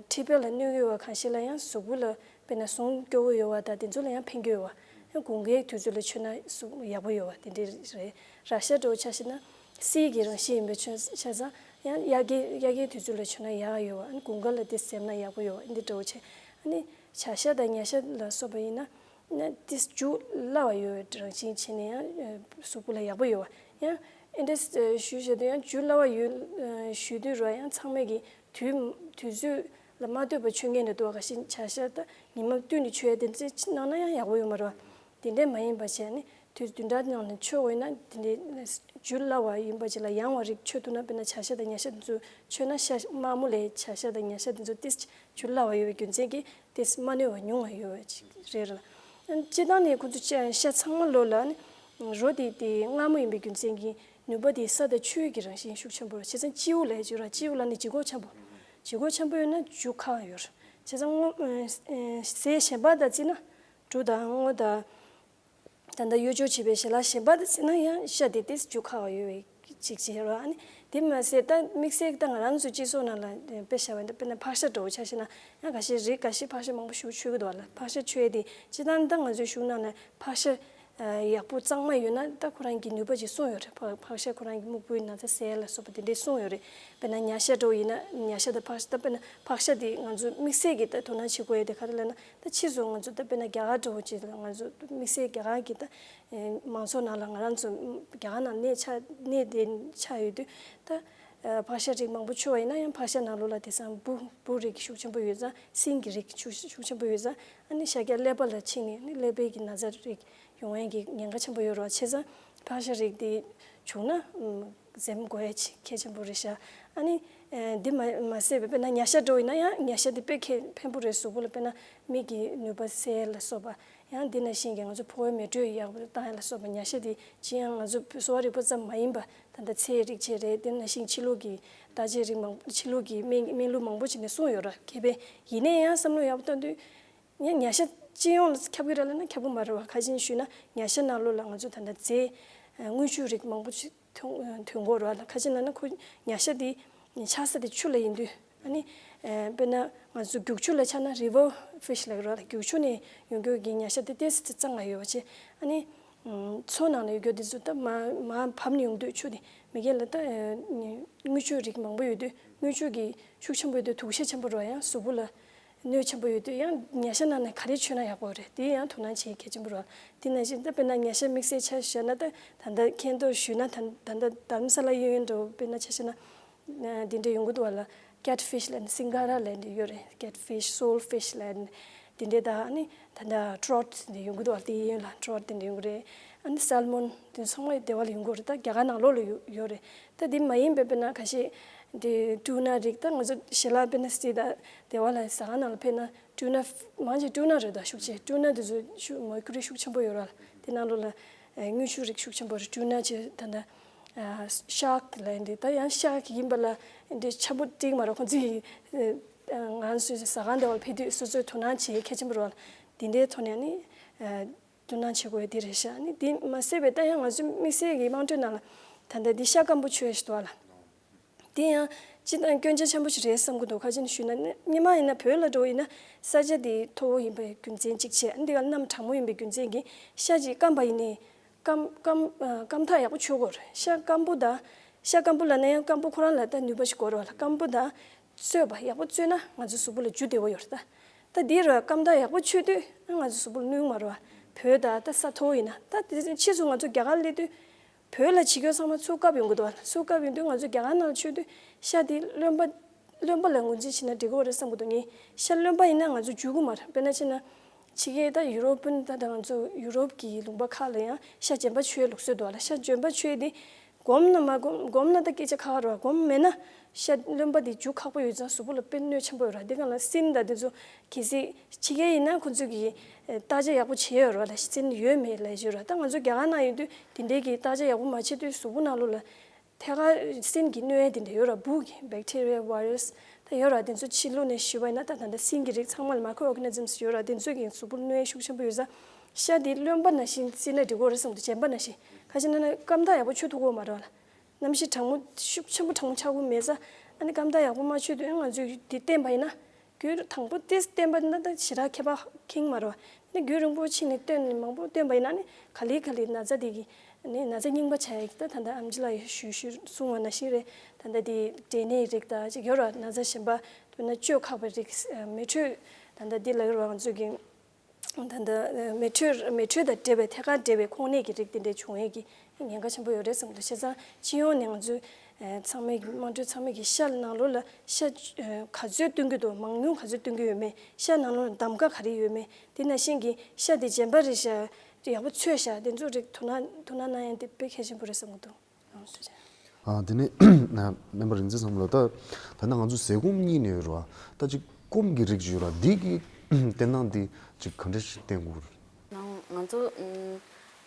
མཁྲིས་པ་ལ་གནོད་ཀྱི་ཡོད་པ་གང་ཞིག་ལ། ཡང་གཟུགས་པོ་ལ་དཔེར་ན་ཟུངས་སྐྱོ་བོ་ཡོད་པ་དང་དེ་ཚོ་ལ་ཡང་ཕན་གྱི་ཡོད་པ། ཡང་དགུན་ཁའི་དུས་ཚོད་ལ་མཆོད་ན་གཟུགས་ཡག་པོ་ཡོད་པ་དེ་འདྲ་རེད། ར་ཤ་འདྲ་བོ་ཆ་བཞག་ན་བསིལ་གྱི་རང་བཞིན་ཡིན་པའི་ཆ་ཆ་ཚང་། ཡང་དབྱར་ཁའི་དབྱར་ཁའི་དུས་ཚོད་ལ་མཆོད་ན་ཡག་ཡོད་པ། ཨ་ནི་དགུན་ཁ་ལ་དེ་ཟས་ན་ཡག་པོ་ཡོད་པ་འདི་འདྲ་བོ་བྱས། ཨ་ནི་བྱ་ཤ་དང་ཉ་ཤ་ལ་སོགས་པ་ཡིན་ན། ན་ཏིས་རྒྱུ་སླ་བ་ཡོད་པའི་རང་བཞིན་བྱས་ནས་ཡང་གཟུགས་པོ་ལ་ཡག་པོ་ཡོད་པ། ཡང་ཨེ་འདྲ་ཞུས་བྱས་དུས་ཡང་རྒྱུ་སླ་བ་ཡོད་ཞུས་དུས་ར། ཡང་ཚང་མས་ཀྱི་དུས་དུས་ཚོད་ལ་མ་ལྟོས་པར་མཆོད་མཁན་རེད་འདུག་ག་ཤིན། བྱ་ཤ་ད་ཉི་མ་བསྟུད་ནས་མཆོད་ཡ་དེ་ཚོ་གནང་ན་ཡང་ཡག་པོ་ཡོད་མ་རེད་བ། དེ་འདྲས་མ་ཡིན་པ་བྱས་ནས་དུས་བདུན་ཕྲག་ནང་ནས་མཆོད་འོས་ན་དེ་འདྲས་རྒྱུ་སླ་བ་ཡིན་པ་ཅིག་ལ་ཡང་བ་རིགས་མཆོད་ཐུབ་ན། དཔེར་ན་བྱ་ཤ་དང་ཉ་ཤ་དེ་ཚོ་མཆོད་ན་ཤ་དམར་མོ་ལས་བྱ་ཤ་དང་ཉ་ཤ་དེ་ཚོ་ཏིས་རྒྱུ་སླ་བ་ཡོད་པའི་རྒྱུ་མཚན་གྱིས་ཏིས་མ་གནོད་པ་ཉུང་བ་ཡོད་པ་ཅིག་རེད་ལ། སྤྱིར་བཏང་ནས་ཁོ་ཚོ་ཤ་ཚང་མ་ལོ་ལ་ནི་རོ་དེ་དེ་མངར་མོ་ཡིན་པའི་རྒྱུ་མཚན་གྱིས་ནུས་པ་དེ་ས་དང་ཆུའི་གི་རང་བཞིན་ཤུགས་ཆེན་པོ་རེད། བྱས་ཙང་སྤྱི་བོ་ལ་བརྗོད་ར། སྤྱི་བོ་ལ་ནི་ལྗིད་ཁོག་ཆེན་པོ། ལྗིད་ཁོག་ཆེན་པོ་ཡོད་ན་རྒྱུ་ཁག་ཡོད་རེད། བྱས་ཙང་སྔོ་ཟས་གཞན་པ་དང་བརྩིས་ན། འབྲུ་དང་སྔོ་དང་། ད་ལྟ་གཡོས་སྦྱོར་བྱེད་པའི་ཞལ་ལག་གཞན་པ་དེ་ཟེར་ན་ཡང་ཤ་དེ་ཏིས་རྒྱུ་ཁག་པ་ཡོད་པའི་ཅིག་བྱས་རོགས། ཨ་ནི་དེ་མ་ཟད་ད་དམིགས་བསལ་ད་ང་རང་ཚོ་སྤྱི་ཚོགས་ནང་ལ་དཔེ་བཞག་པ་ཡིན་ན། དཔེར་ན་ཕག་ཤ་འདྲ་བོ་ཆ་བཞག་ན་ཡང་། འགའ་ཤས་རིགས་འགའ་ཤས་ཕག་ཤ་མང་པོ་ཞིག་མཆོད་ཀྱི་འདུག་བ་ལ། ཕག་ཤ་མཆོད་ཡས་དེ་སྤྱིར་བཏང་ད་ང་ཚོའི་གཞུང་ནང་ལ་ཕག་ཤ་ཡག་པོ་གཙང་མ་ཡོད་ན་ད་ཁོ་རང་གི་ནུས་པ་ཅིག་གསུངས་ཡོད་རེད། ཕག་ཕག་ཤ་ཁོ་རང་གི་སྨུག་པོའི་ན་ཚ་སེལ་ལ་སོགས་པ་དེ་འདྲས་གསུངས་ཡོད་རེད། དཔེར་ན་ཉ་ཤ་འདྲ་བོ་ཡིན་ན། ཉ་ཤ་དང་ཕག་ཤ། ད་དཔེར་ན་ཕག་ཤ་དེ་ང་ཚོ་དམིགས་བསལ་གྱི་ད་དོ་སྣང་བྱེད་དགོས་ཡས་དེ་ག་རེ་ལབ་ན། ད་ཕྱིས་སུ་ང་ཚོ་ད་དཔེར་ན་རྒྱ་གར་འདྲ་བོ་ཅིག་ལ་ང་ཚོ་དམིགས་བསལ་རྒྱ་གར་གྱི་ད་མང་ཚོགས་ནང་ལ་ང་རང་ཚོ་རྒྱ་གར་ནང་གནས་ཆགས་གནས་དེ་ཆགས་ཡོད་དུས་ད་ཕག་ཤ་རིགས་མང་པོ་མཆོད་པ་ཡིན་ན་ཡང་ཕག་ཤ་ནང་ལོགས་ལ་དེང་སང་འབུ་འབུ་རིགས་ཤུགས་ཆེན་པོ་ཡོད་ཙང་། སྲིན་གྱི་རིགས་ཤུགས་ཤུགས་ཆེན་པོ་ཡོད་ཙང་། ཨ་ནི་ཤ་རྒྱགས་ཀླད་པ་ལ་ཕྱིན་ནས་ཨ་ནི་ཀླད་པའི་གི་ན་ཚ་རིགས་ཡོང་ཡས་ཀྱི་ཉེན་ཁ་ཆེན་པོ་ཡོད་རེད་བ། བྱས་ཙང་ཕག་ཤ་རིགས་དེ་བྱུང་ན་འཛེམ་དགོས་ཡ་ཅིག་གལ་ཆེན་པོ་རེད་ཤག། ཨ་ནི་ཨེ་འདི་མ་མ་ཟད་པའི་དཔེར་ན་ཉ་ཤ་འདྲ་བོ་ཡིན་ན་ཡང་ཉ་ཤ་དེ་དཔེ་ཁེ་ཕན་པོ་རེད། གཟུགས་པོ་ལ་དཔེར་ན་མིག་གི་ནུས་པ་སེལ་ལ་སོགས་པ། ཡང་འདི་ནང་བཞིན་གྱི་ང་ཚོ་ཕོ་བའི་མེ་དྲོད་ཡག་པོ་བཏང་ཡ་ལ་སོགས་པ། ཉ་ཤ་དེ་ཅི་ཡང་ང་ཚོ་གསོ་བ་རིག་པ་ཙམ་མ་ཡིན་པ་ད་ལྟ་ཚལ་རིགས་བཅས་རེད། དེ་ནང་བཞིན་ཕྱི་ལོགས་ཀྱི་བརྟག་དཔྱད་རིགས་མང་། ཕྱི་ལོགས་ཀྱི་སྨན་སྨན་ལུགས་མང་པོ་ཅིག་ནས་གསུངས་ཡོད་ར། མཁས་པས། ཡིན་ན་ཡང་བསམ་བློ་ཡག་པོ་བཏང་དུས། ཡང་ཉ་ཤ་སྤྱི་ཡོངས་ལ་ཁྱབ་ཀྱི་རེད་ལབ་ན་ཁྱབ་ཀྱི་མ་རེད་བ། ག་རེ་ཡིན་ཞུས་ན་ཉ་ཤ་ནང་ལོགས་ལ་ང་ཚོ་ད་ལྟ་རྫས་དངུལ་ཆུ་རིགས་མང་པོ་ཞིག་ཐོན་ཐོན་གྱི་ཡོད་རེད་བ་ལ། ག་རེ་ཡིན་ལབ་ན་ཁོ་ཉ་ཤ་དེ་ཆགས་ས་དེ་ཆུ་ལ་ཡིན་དུས། ཨ་ནི་ཨེ་དཔེར་ན་ང་ཚོ་རྒྱུག་ཆུ་ལ་ཆགས་ན་རི་ཝར་ཕིཤ་ལབ་ཀྱི་རེད་བ་ལ། རྒྱུག་ཆུ་ནས་ཡོང་རྒྱུ་གི་ཉ་ཤ་དེ་ཏོག་ཙམ་གཙང་ང་ཡོད་པ་བྱས། ཨ་ནི་མཚོ་ནང་ལ་ཡོད་རྒྱུ་དེ་ཚོ་ད་མར་མར་བབས་ནས་ཡོང་དུས་ཆུ་དེ་མི་སྒེར་ལ་ད་ཨེ་དངུལ་ཆུ་རིགས་མང་པོ་ཡོད་དུས་དངུལ་ཆུ་གི་ཤུགས་ཆེན་པོ་ཡོད་དུས་དུག་ཤ་ཆེན་པོ་རེད་བ། ཡང་གཟུགས་པོ་ལ། གནོད་ཆེན་པོ་ཡོད་དུས་ཡང་ཉ་ཤ་ནང་ནས་ག་རེ་མཆོད་ན་ཡག་པོ་རེད། དེ་ཡང་དོ་སྣང་བྱེད་གལ་ཆེན་པོ་རེད། དེ་ནང་བཞིན་ད་དཔེར་ན་ཉ་ཤ་དམིགས་བསལ་ཆ་བཞག་ན། ད་ད་ལྟ་མཁྱེན་རྟོགས་ཞུས་ན་ད་ད་ལྟ་དྷ་རམ་ས་ལ་གཡས་གཡོན་འདྲ་བོ་དཔེར་ན་ཆ་བཞག་ན་འདི་འདྲ་ཡོང་གི་འདུག་བ་ལ། ཀེཊ་ཕིཤ་ལབ་ནས་སིང་ག་ར་ལབ་ནས་ཡོད་རེད། ཀེཊ་ཕིཤ། སོལ་ཕིཤ་ལབ་ནས་འདི་འདྲ་དང་། ཨ་ནི་ད་ལྟ་ཊྲོཊ་འདི་ཡོང་གི་འདུག་བ། དེ་གཡས་གཡོན་ལ་ཊྲོཊ་འདི་འདྲ་ཡོང་གི་རེད། ཨ་ནི་སལ་མོན་དེ་ཚང་མ་སྡེ་བ་ལ་ཡོང་གི་རེད། ད་རྒྱ་གར་ནང་ལོགས་ལ་ཡོད་ཡོད་རེད། ད་འདི་མ་ཡིན་པའི་དཔེར་ན་ཁ་ཤས་འདི་ཊུ་ན་རིགས། ད་ང་ཚོ་ཞལ་ལག་དཔེར་ན་སི་ཏི་ད་སྡེ་བ་ལ་ཟ་ཁང་ནང་ལ་ཕེབས་ན་ཊུ་ན་མང་ཆེ་ཊུ་ན་རེད། ད་ཤུགས་ཆེ་ཊུ་ན་དེ་ཚོ་ཤུགས་མར་ཁུ་རི་ཤུགས་ཆེན་པོ་ཡོད་ར། དེ་ནང་ལོགས་ལ་ དངུལ་ཆུ་རིགས་ཤུགས་ཆེན་པོ་རེད། ཊུ་ན་བྱས། ད་ལྟ་ཤཱཀ་ལབ་ཡ་འདི། ད་ཡང་ཤཱཀ་ཡིན་པ་ལ་འདི་ཆ་པོ་ཏིག་མ་རེད། ཁོང་ཚོས་ང་ཚོའི་ཟ་ཁང་དེ་བ་ལ་ཕེབས་དུས་སོ་སོས་དོ་སྣང་བྱེད་གལ་ཆེན་པོ་རེད་བ། འདི་འདྲའི་ཐོག་ནས་ནི་དོ་སྣང་བྱེད་དགོས་ཡ་འདི་རེད་ཤག་ནི་འདི་མ་ཟད་པའི་ད་ཡང་ང་ཚོའི་དམིགས་བསལ་གྱི་དམངས་ཁྲོད་ནང་ལ་ད་ལྟ་འདི་ཤ་སྐམ་པོ་མཆོད་ཡ་ཞིག་འདུག་བ་ལ། དེ་ཡང་སྤྱིར་བཏང་སྐྱོན་ཆ་ཆེན་པོ་ཞིག་རེད་བསམ་གྱི་འདུག་ག་རེ་ཡིན་ཞུས་ན། སྔོན་མ་ཡིན་ན་བོད་ལ་འགྲོ་ཡིན་ན་ས་ཆ་དེ་མཐོ་བོ་ཡིན་པའི་རྒྱུ་མཚན་གཅིག་བྱས། འདི་ག་གནམ་གྲང་མོ་ཡིན་པའི་རྒྱུ་མཚན་གྱིས་ཤ་ཅིག་སྐམ་པ་ཡིན་ནའི་སྐམ་སྐམ་ཨ་སྐམ་ཐག་ཡག་པོ་ཆོད་དགོས་རེད། ཤ་སྐམ་པོ་དང་། ཤ་སྐམ་པོ་ལབ་ན་ཡང་སྐམ་པོ་ཁོ་རང་ལ་ད་ནུས་པ་ཞིག་དགོས་རེད་བ་ལ། སྐམ་པོ་དང་བཙོས་པ་ཡག་པོ་བཙོས་ན་ང་ཚོའི་གཟུགས་པོ་ལ་རྒྱུ་བདེ་བོ་ཡོད་རེད་ད། ད་འདི་རུ་སྐམ་ཐག་ཡག་པོ་ཆོད་དུས་ང་ཚོའི་གཟུགས་པོ་ལ་གནོད་མ་རེད་བ། བོད་ད་ད་ས་མཐོ་བོ་ཡིན་ན། ད་དེ་ཕྱིས་སུ་ང་ཚོ་རྒྱ་གར་སླེབས་དུས། བོད་ལ་བྱེད་སྐྱོན་ཚང་མ་ཚུར་བཀབ་ཡོང་གི་འདུག་བ། ཚུར་བཀབ་ཡོང་དུས་ང་ཚོ་རྒྱ་གར་ནང་ལ་མཆོད་དུས་ཤ་དེ་རློན་པ་རློན་པ་ལ་ངོས་འཛིན་བྱས་ན་འགྲིག་གི་རེད་བསམ་གྱི་འདུག་ངས། ཤ་རློན་པ་ཡིན་ན་ང་ཚོ་འཇུ་གི་མ་རེད། དཔེར་ན་བྱས་ན་ཕྱི་རྒྱལ་ད་ཡུ་རོབ་དཔོན་ད་ད་ང་ཚོ་ཡུ་རོབ་ཀྱི་ལུང་པ་ཁག་ལ་ཡང་ཤ་རྗེན་པ་མཆོད་ལུགས་སྲོལ་འདུག་བ་ལ། ཤ་རྗེན་པ་མཆོད་དེ་སྒོམ་ན་མ་སྒོམ་སྒོམ་ན་ད་སྐད་ཆ་ཁག་ཁག་རེད་བ། སྒོམ་མེད་ན་ཤ་རློན་པ་དེ་འཇུ་ཁག་པོ་ཡོད་ཙང་གཟུགས་པོ་ལ་དཔེ་གནོད་ཆེན་པོ་ཡོད་ར། དེ་ག་ལ་སྲིན་ད་དེ་ཚོ་གལ་སྲིད་ཕྱི་རྒྱལ་ཡིན་ན་ཁོ་ཚོས་ཀྱི་བརྟག་དཔྱད་ཡག་པོ་བྱས་ཡོད་རེད་བ་ལ། སྲིན་ཡོད་མེད་ལབ་ཀྱི་ཡོད་རེད། ད་ང་ཚོ་རྒྱ་གར་ནང་ཡོད་དུས་དེ་འདྲའི་གི་བརྟག་དཔྱད་ཡག་པོ་མ་བྱེད་དུས་གཟུགས་པོ་ནང་ལོགས་ལ་ཐད་ཀར་སྲིན་གྱི་གནོད་ཡས་དེ་འདྲ་ཡོད་རེད། འབུ་གི་བེག་ཊི་རི་ཡ་བྷའི་རས་ད་ཡོད་རེད་བ། དེ་ཚོ་ཕྱི་ལོགས་ནས་ཞུས་པ་ཡིན་ན་ད་ད་ལྟ་སྲིན་གྱི་རིགས་ཚང་མ་ལ་མའི་ཀྲོ་ཨོར་གྷ་ནི་ཛམ་སི་ཡོད་རེད་བ། དེ་ཚོ་གི་གཟུགས་པོ་ལ་གནོད་ཡས་ཤུགས་ཆེན་པོ་ཡོད་ཙང་ཤ་དེ་རློན་པ་ནང་བཞིན་བརྩིས་ན་འགྲིག་གི་རེད་བསམ་འདུག་རྗེན་པ་ནང་བཞིན། ག་ཅི་ན་ན་སྐམ་ཐག་ཡག་པོ་མཆོད་ཐུབ་ཀྱི་ཡོད་མ་རེད་བ་ལ། གནམ་གཤིས་གྲང་མོ་ཤུགས་ཆེན་པོ་གྲང་མོ་ཆགས་ཀྱི་མེད་ཙང་ཨ་ནི་སྐམ་ཐག་ཡག་པོ་མ་མཆོད་དུས་ང་ཚོས་དེ་བསྟེན་པ་ཡིན་ན། རྒྱུན་དང་པོ་དེ་བསྟེན་པ་ན་ད་ཞེ་དྲག་ཁྱད་པར་ཁེངས་མ་རེད་བ། ནི་རྒྱུན་རིང་པོ་ཕྱིན་ནས་བསྟེན་ནས་མང་པོ་བསྟེན་པ་ཡིན་ན་ནི་ག་ལེ་ག་ལེ་ན་ཚ་དེ་གི་ནི་ན་ཚ་རྙིང་པ་ཆགས་ཡག་གི། ད་ད་ལྟ་ཨེམ་ཆི་ལགས་ཞུ་ཞུ་གསུངས་པ་ནང་བཞིན་རེད། ད་ལྟ་དེ་འབྲས་ནད་རིགས་དང་ཅིག་ཡོད་རེད་བ། ན་ཚ་གཞན་པ་དཔེར་ན་བཅོས་ཁག་པའི་རིགས་མེ་དྲོད་ད་ལྟ་འདི་ལ་ཡོད་རེད་བ། ང་ཚོ་གི་ད་ལྟ་མེ་དྲོད་མེ་དྲོད་དང་འབྲེལ་བའི་ཐད་ཀར་འབྲེལ་བའི་ཁོང་ནད་ཀྱི་རིགས་དེ་འདྲ་བྱུང་ཡས་ཀྱི་ཉེན་ཁ་ཆེན་པོ་ཡོད་རེད་བསམ་གྱི་འདུག་བྱས་ཙང་སྤྱི་ཡོངས་ནས་ང་ཚོས་ཚང་མས་དམངས་ཁྲོད་ཚང་མས་ཀྱི་ཤ་ནང་ལོགས་ལ་ཤ་ག་ཚོད་བཏོན་གྱི་འདུག་མང་ཉུང་ག་ཚོད་བཏོན་གྱི་ཡོད་མེད། ཤ་ནང་ལོགས་ལ་འདམ་ག་ག་རེ་ཡོད་མེད། དེ་ནང་བཞིན་གྱི་ཤ་དེ་རྗེན་པ་རེད་ཤག་ཡག་པོ་ཚོས་ཤག་དེ་ཚོ་རིགས་དོ་སྣང་དོ་སྣང་གནང་ཡས་དེ་དཔེ་གལ་ཆེན་པོ་རེད་བསམ་གྱི་འདུག་ཨ་དེ་ནས་སྨན་པ་རིག་འཛིན་བསམ་བློ། ད་ད་ནང་ང་ཚོ་ཟས་སྐོམ་གཉིས་ནས་ཡོད་རེད་བ། ད་ཅིག་སྐོམ་གྱི་རིགས་ཅིག་ཡོད་རེད་བ། འདི་གི་བསྟེན་སྟངས་འདི་ཅིག་ག་འདྲ་ཞིག་བསྟེན་དགོས་རེད། ང་ང་ཚོ་ཨུམ་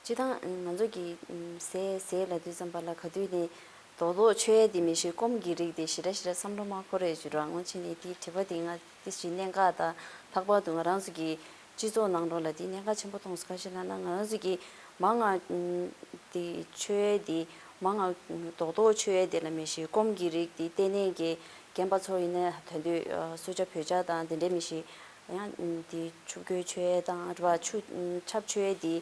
སྤྱིར་བཏང་ང་ཚོ་གི་ཨུམ་ཟས་ཟས་ལབ་དུས་ཙམ་པ་ལ་ག་དུས་ནས་རྡོག་རྡོག་མཆོད་ཡས་དེ་མི་ཤེས། སྐོམ་གྱི་རིགས་དེ་ཞེ་དྲག་ཞེ་དྲག་བསམ་བློ་མ་འཁོར་ཡས་ཅིག་རེད་བ། ངོ་ཆེ་ནས་དེའི་དྲི་བ་དེ་ང་དེ་ཞིག་གནད་འགག་དང་། ལྷག་པར་དུ་ང་རང་ཚོ་གི་སྤྱི་ཚོགས་ནང་ལོགས་ལ་དེ་གནད་འགག་ཆེན་པོ་མཐོང་སོང་། ག་ཞིག་ལབ་ན་ང་རང་ཚོ་གི་མང་ང་དེ་མཆོད་ཡས་དེ་མང་ང་རྡོག་རྡོག་མཆོད་ཡས་དེ་ལ་མི་ཤེས། སྐོམ་གྱི་རིགས་དེ་ལྟེ་གནས་ཀྱི་རྒན་པ་ཚོ་ཡིན་ན་དོན་དུ་གསོལ་ཇ་བོད་ཇ་དང་དེ་འདྲས་མི་ཤེས། ཡང་དེ་ཆུ་བསྐོལ་མཆོད་ཡས་དང་རེད་བ། ཆུ་ཆབ་མཆོད་ཡས་དེ་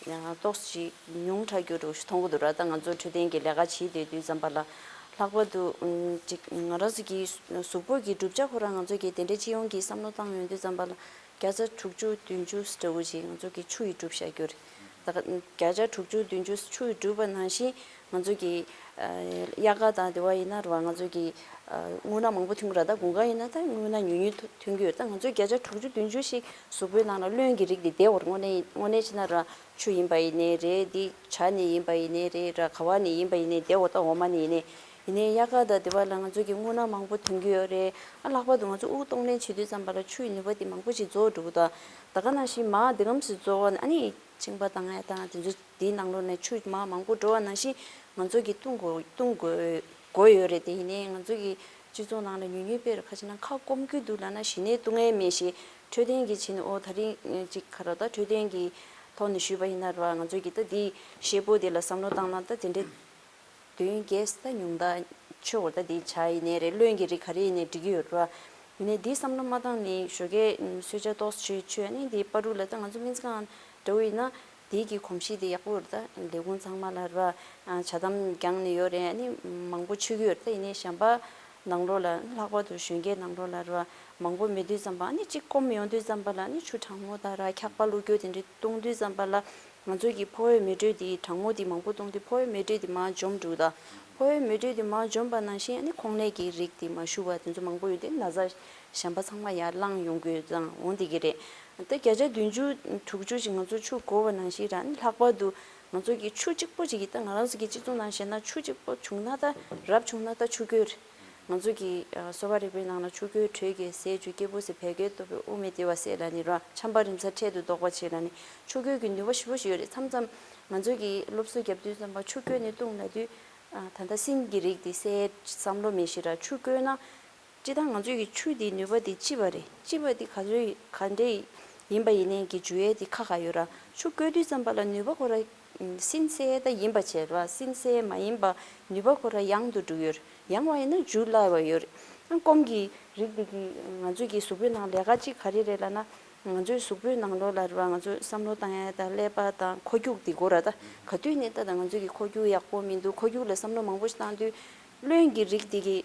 ཏོག་ཙམ་ཅིག་ཉུང་དྲགས་རྒྱུ་འདྲ་ཞིག་མཐོང་གི་འདུག་ར། ད་ང་ཚོ་འཕྲོད་བསྟེན་གྱི་ལས་ཀ་བྱེད་སྡོད་དུས་ཙམ་པ་ལ་ལྷག་པར་དུ་ཅིག་ང་རང་ཚོ་གི་གཟུགས་པོ་གི་གྲུབ་ཆ་ཁོ་རང་ང་ཚོ་གི་དེ་འདྲའི་སྤྱི་ཡོངས་ཀྱི་བསམ་བློ་བཏང་ཡོང་དུས་ཙམ་པ་ལ་བརྒྱ་ཆ་དྲུག་ཅུ་བདུན་ཅུ་འདྲ་བོ་ཅིག་ང་ཚོ་གི་ཆུ་ཡིས་གྲུབ་བཞག་རྒྱུ་རེད། ད་ག་བརྒྱ་ཆ་དྲུག་ཅུ་བདུན་ཅུ་ཆུ་ཡིས་གྲུབ་པ་ནང་བཞིན་ང་ཚོ་གི་ཨ་དབྱར་ཁ་དང་དེ་བ་ཡིན་ན་རེད་བ། ང་ཚོ་གི་ཨ་རྔུལ་ནག་མང་པོ་ཐོན་གྱི་རེད། ད་དགུན་ཁ་ཡིན་ན་ད་རྔུལ་ནག་ཉུང་ཉུང་ཐོན་གྱི་ཡོད། ད་ང་ཚོ་བརྒྱ་ཆ་དྲུག་ཅུ་བདུན་ཅུ་ཞིག་གཟུགས་པོའི་ནང་ལ་རློན་གྱི་རིགས་དེ་བསྡད་ཡོད་རེད། དངོས་གནས་དངོས་གནས་བྱས་ན་ར་ཆུ་ཡིན་པ་ཡིན་ནའི་རེད། འདི་བྱ་ནས་ཡིན་པ་ཡིན་ནའི་རེད་ར། ག་བ་ནས་ཡིན་པ་ཡིན་ནའི་བསྡད་ཡོད། ད་འོ་མ་ནས་ཡིན་ནའི་ཡིན་ནའི་དབྱར་ཁ་དང་དེ་བ་ལ་ང་ཚོ་གི་རྔུལ་ནག་མང་པོ་ཐོན་གྱི་ཡོད་རེད། ཨ་ལྷག་པར་དུ་ང་ཚོ་དབུགས་གཏོང་ལེན་བྱེད་དུས་ཙམ་པ་ལ་ཆུ་ཡི་ནུས་པ་དེ་མང་པོ་ཞིག་རྫོགས་འགྲོ་གི་འདུག་ད་ག་ནང་བཞིན་མར་འདི་གམ་ཞིག་རྫོགས་པ་ཨ་ནི་གཅིན་པ་བཏང་ཡ་དང་དེ་ཚོ་དེའི་ནང་ལོགས་ནས་ཆུ་མར་མང་པོ་འགྲོ་བ་ནང་བཞིན་ང་ཚོ་གིས་བཏུང་དགོས་བཏུང་དགོས་དགོས་ཡོད་རེད། དེ་ཡིན་ནའི་ང་ཚོ་གི་སྤྱི་ཚོགས་ནང་ལ་ཉུང་ཉུང་དཔེར་ཁ་ཕྱེ་ན་ཁ་སྐོམ་གྱི་འདུག་ལབ་ན་གཞི་ནས་བཏུང་ཡས་མེད་ཞེས་འཕྲོད་བསྟེན་གྱི་བྱས་ནས། ཨོ་ད་རིང་ཅིག་ག་རེ་ད་འཕྲོད་བསྟེན་གྱི་ཐོག་ནས་ཞུས་པ་ཡིན་ན་རེད་བ། ང་ཚོ་གི་ད་འདི་བཤད་པོ་དེ་ལ་བསམ་བློ་བཏང་ན་ད་དེ་འདྲའི་དོན་རྒྱས་ད་ཉུང་མཐའ་ཆོད་པ། ད་འདི་བྱ་ཡིན་ནའི་རེད། རློན་གྱི་རིགས་ག་རེ་ཡིན་ནའི་འགྲིག་གི་ཡོད་རེད་བ། ཡིན་ནའི་འདི་བསམ་བློ་མ་བཏང་ནས་ཞོགས་ཀས་གསོལ་ཇ་ཏོག་ཙམ་མཆོད་མཆོད་ནས་འདི་བར་དུ་ལ་ད་ང་ཚོ་སྨན་རྩིས་ཁང་འདྲ་བོ་ཡིན་ན། དེའི་གི་གོམས་གཤིས་དེ་ཡག་པོ་རེད། ད་ལས་ཁུངས་ཚང་མ་ལ་ར་ཇ་དམ་བརྒྱངས་ནས་ཡོད་རེད། ཨ་ནི་མང་པོ་མཆོད་ཀྱི་ཡོད་རེད། ད་ཡིན་ནའི་གཞན་པ་ནང་ལོགས་ལ་ལྷག་པར་དུ་གཞོན་སྐྱེས་ནང་ལོགས་ལ་ར་མང་པོ་མེད་དུས་ཙམ་པ། ཨ་ནི་གཅིག་སྐོམ་ཡོང་དུས་ཙམ་པ་ལ་ཨ་ནི་ཆུ་གྲང་མོ་དང་ར་འཁྱག་པ་བླུགས་རྒྱུ་དེ་འདྲ་བཏུང་དུས་ཙམ་པ་ལ་ང་ཚོ་གི་ཕོ་བའི་མེ་དྲོད་དེ་གྲང་མོ་དེ་མང་པོ་བཏུང་དུས་ཕོ་བའི་མེ་དྲོད་དེ་མར་འཇོམས་འགྲོ་གི། ད་ཕོ་བའི་མེ་དྲོད་དེ་མར་འཇོམས་པ་ནང་བཞིན་ཨ་ནི་ཁོང་ནད་ཀྱི་རིགས་དེ་མར་ཤུགས་པ་དེ་ཚོ་མང་པོ་ཡོད་དེ་ན་ཚ་གཞན་པ་ཚང་མ་ཡར་ལངས་ཡོང་གི་ཡོད་ཙང་འོང་བསྡད་ཀྱི་རེད། ད་བརྒྱ་ཆ་བདུན་ཅུ་དྲུག་ཅུ་ཞིག་ང་ཚོ་ཆུ་དགོས་པ་ནང་བཞིན་ར། ཨ་ནི་ལྷག་པར་དུ་ང་ཚོ་གི་ཆུ་གཅིག་པོ་ཅིག་གིས། ད་ང་རང་ཚོ་གི་སྤྱི་ཚོགས་ནང་བཤད་ན་ཆུ་གཅིག་པོ་བྱུང་ན་ད་རབ་བྱུང་ན་ད་ཆུ་ཁོལ་རེད། ང་ཚོ་གི་ཨ་གསོ་བ་རིག་པའི་ནང་ལ་ཆུ་ཁོལ་དྲོད་ཀྱི་ཟས་བཅུད་སྐྱེས་བུ་ཟས་བད་ཀན་སྟོབས་པའི་དབུགས་མི་བདེ་བ་སེལ་ལབ་ནི་ར། ཆམ་པ་རིམས་ཚ་འཕྲལ་དུ་ཟློག་པ་བྱེད་ལབ་ནི། ཆུ་ཁོལ་གྱི་ནུས་པ་ཞེ་པོ་ཞིག་ཡོད་རེད། མཚམས་མཚམས་ ང་ཚོས་ཀྱི་སློབ་གསོ་བརྒྱབ་དུས་ཙམ་པ་ཆུ་བསྐོལ་ནས་བཏུང་ལབ་དུས། ཨ། ད་ལྟ་སྲིན་གྱི་རིགས་དེ་བསད་བསམ་བློ་མེད་ཤི་ར། ཆུ་བསྐོལ་ན། སྤྱིར་བཏང་ང་ཚོས་ཀྱི་ཆུ་དེའི་ནུས་པ་དེ་ལྕི་བ་རེད། ལྕི་བ་དེ་ག་ཚོད་ག་འདྲས་ཡིན་པ་ཡིན་ནའི་གི་འཇུ་ཡས་དེ་ཁག་ཁག་ཡོད་ར། ཆུ་བསྐོལ་དུས་ཙམ་པ་ལ་ནུས་པ་ཁོ་ར། སྲིན་བསད་ད་ཡིན་པ་བྱས་ར། སྲིན་བསད་མ་ཡིན་པ་ནུས་པ་ཁོ་ར་ཡང་དུ་འགྲོ་ཡོད་རེད། ཡང་བ་ཡིན་ན་འཇུ་སླ་བ་ཡོད་རེད། ཨ། སྐོམ་གྱི་རིགས་དེ་གི་ང་ཚོས་ཀྱི་གཟུགས་པོའི་ནང་ལས་ཀ་གཅིག་ག་རེ་རེད་ལབ་ན། ང་ཚོའི་གཟུགས་པོའི་ནང་ལོགས་ལ་རེད་བ། ང་ཚོས་བསམ་བློ་བཏང་ཡ་དང་ཀླད་པ་དང་ཁ་སྐྱུག་དེ་དགོས་ར། ད་ག་དུས་ནས་ད་ད་ང་ཚོའི་གི་ཁ་སྐྱུག་ཡག་པོ་མི་འདུག་ཁ་སྐྱུག་ལ་བསམ་བློ་མང་པོ་ཞིག་བཏང་དུས། རློན་གྱི་རིགས་དེ་གི་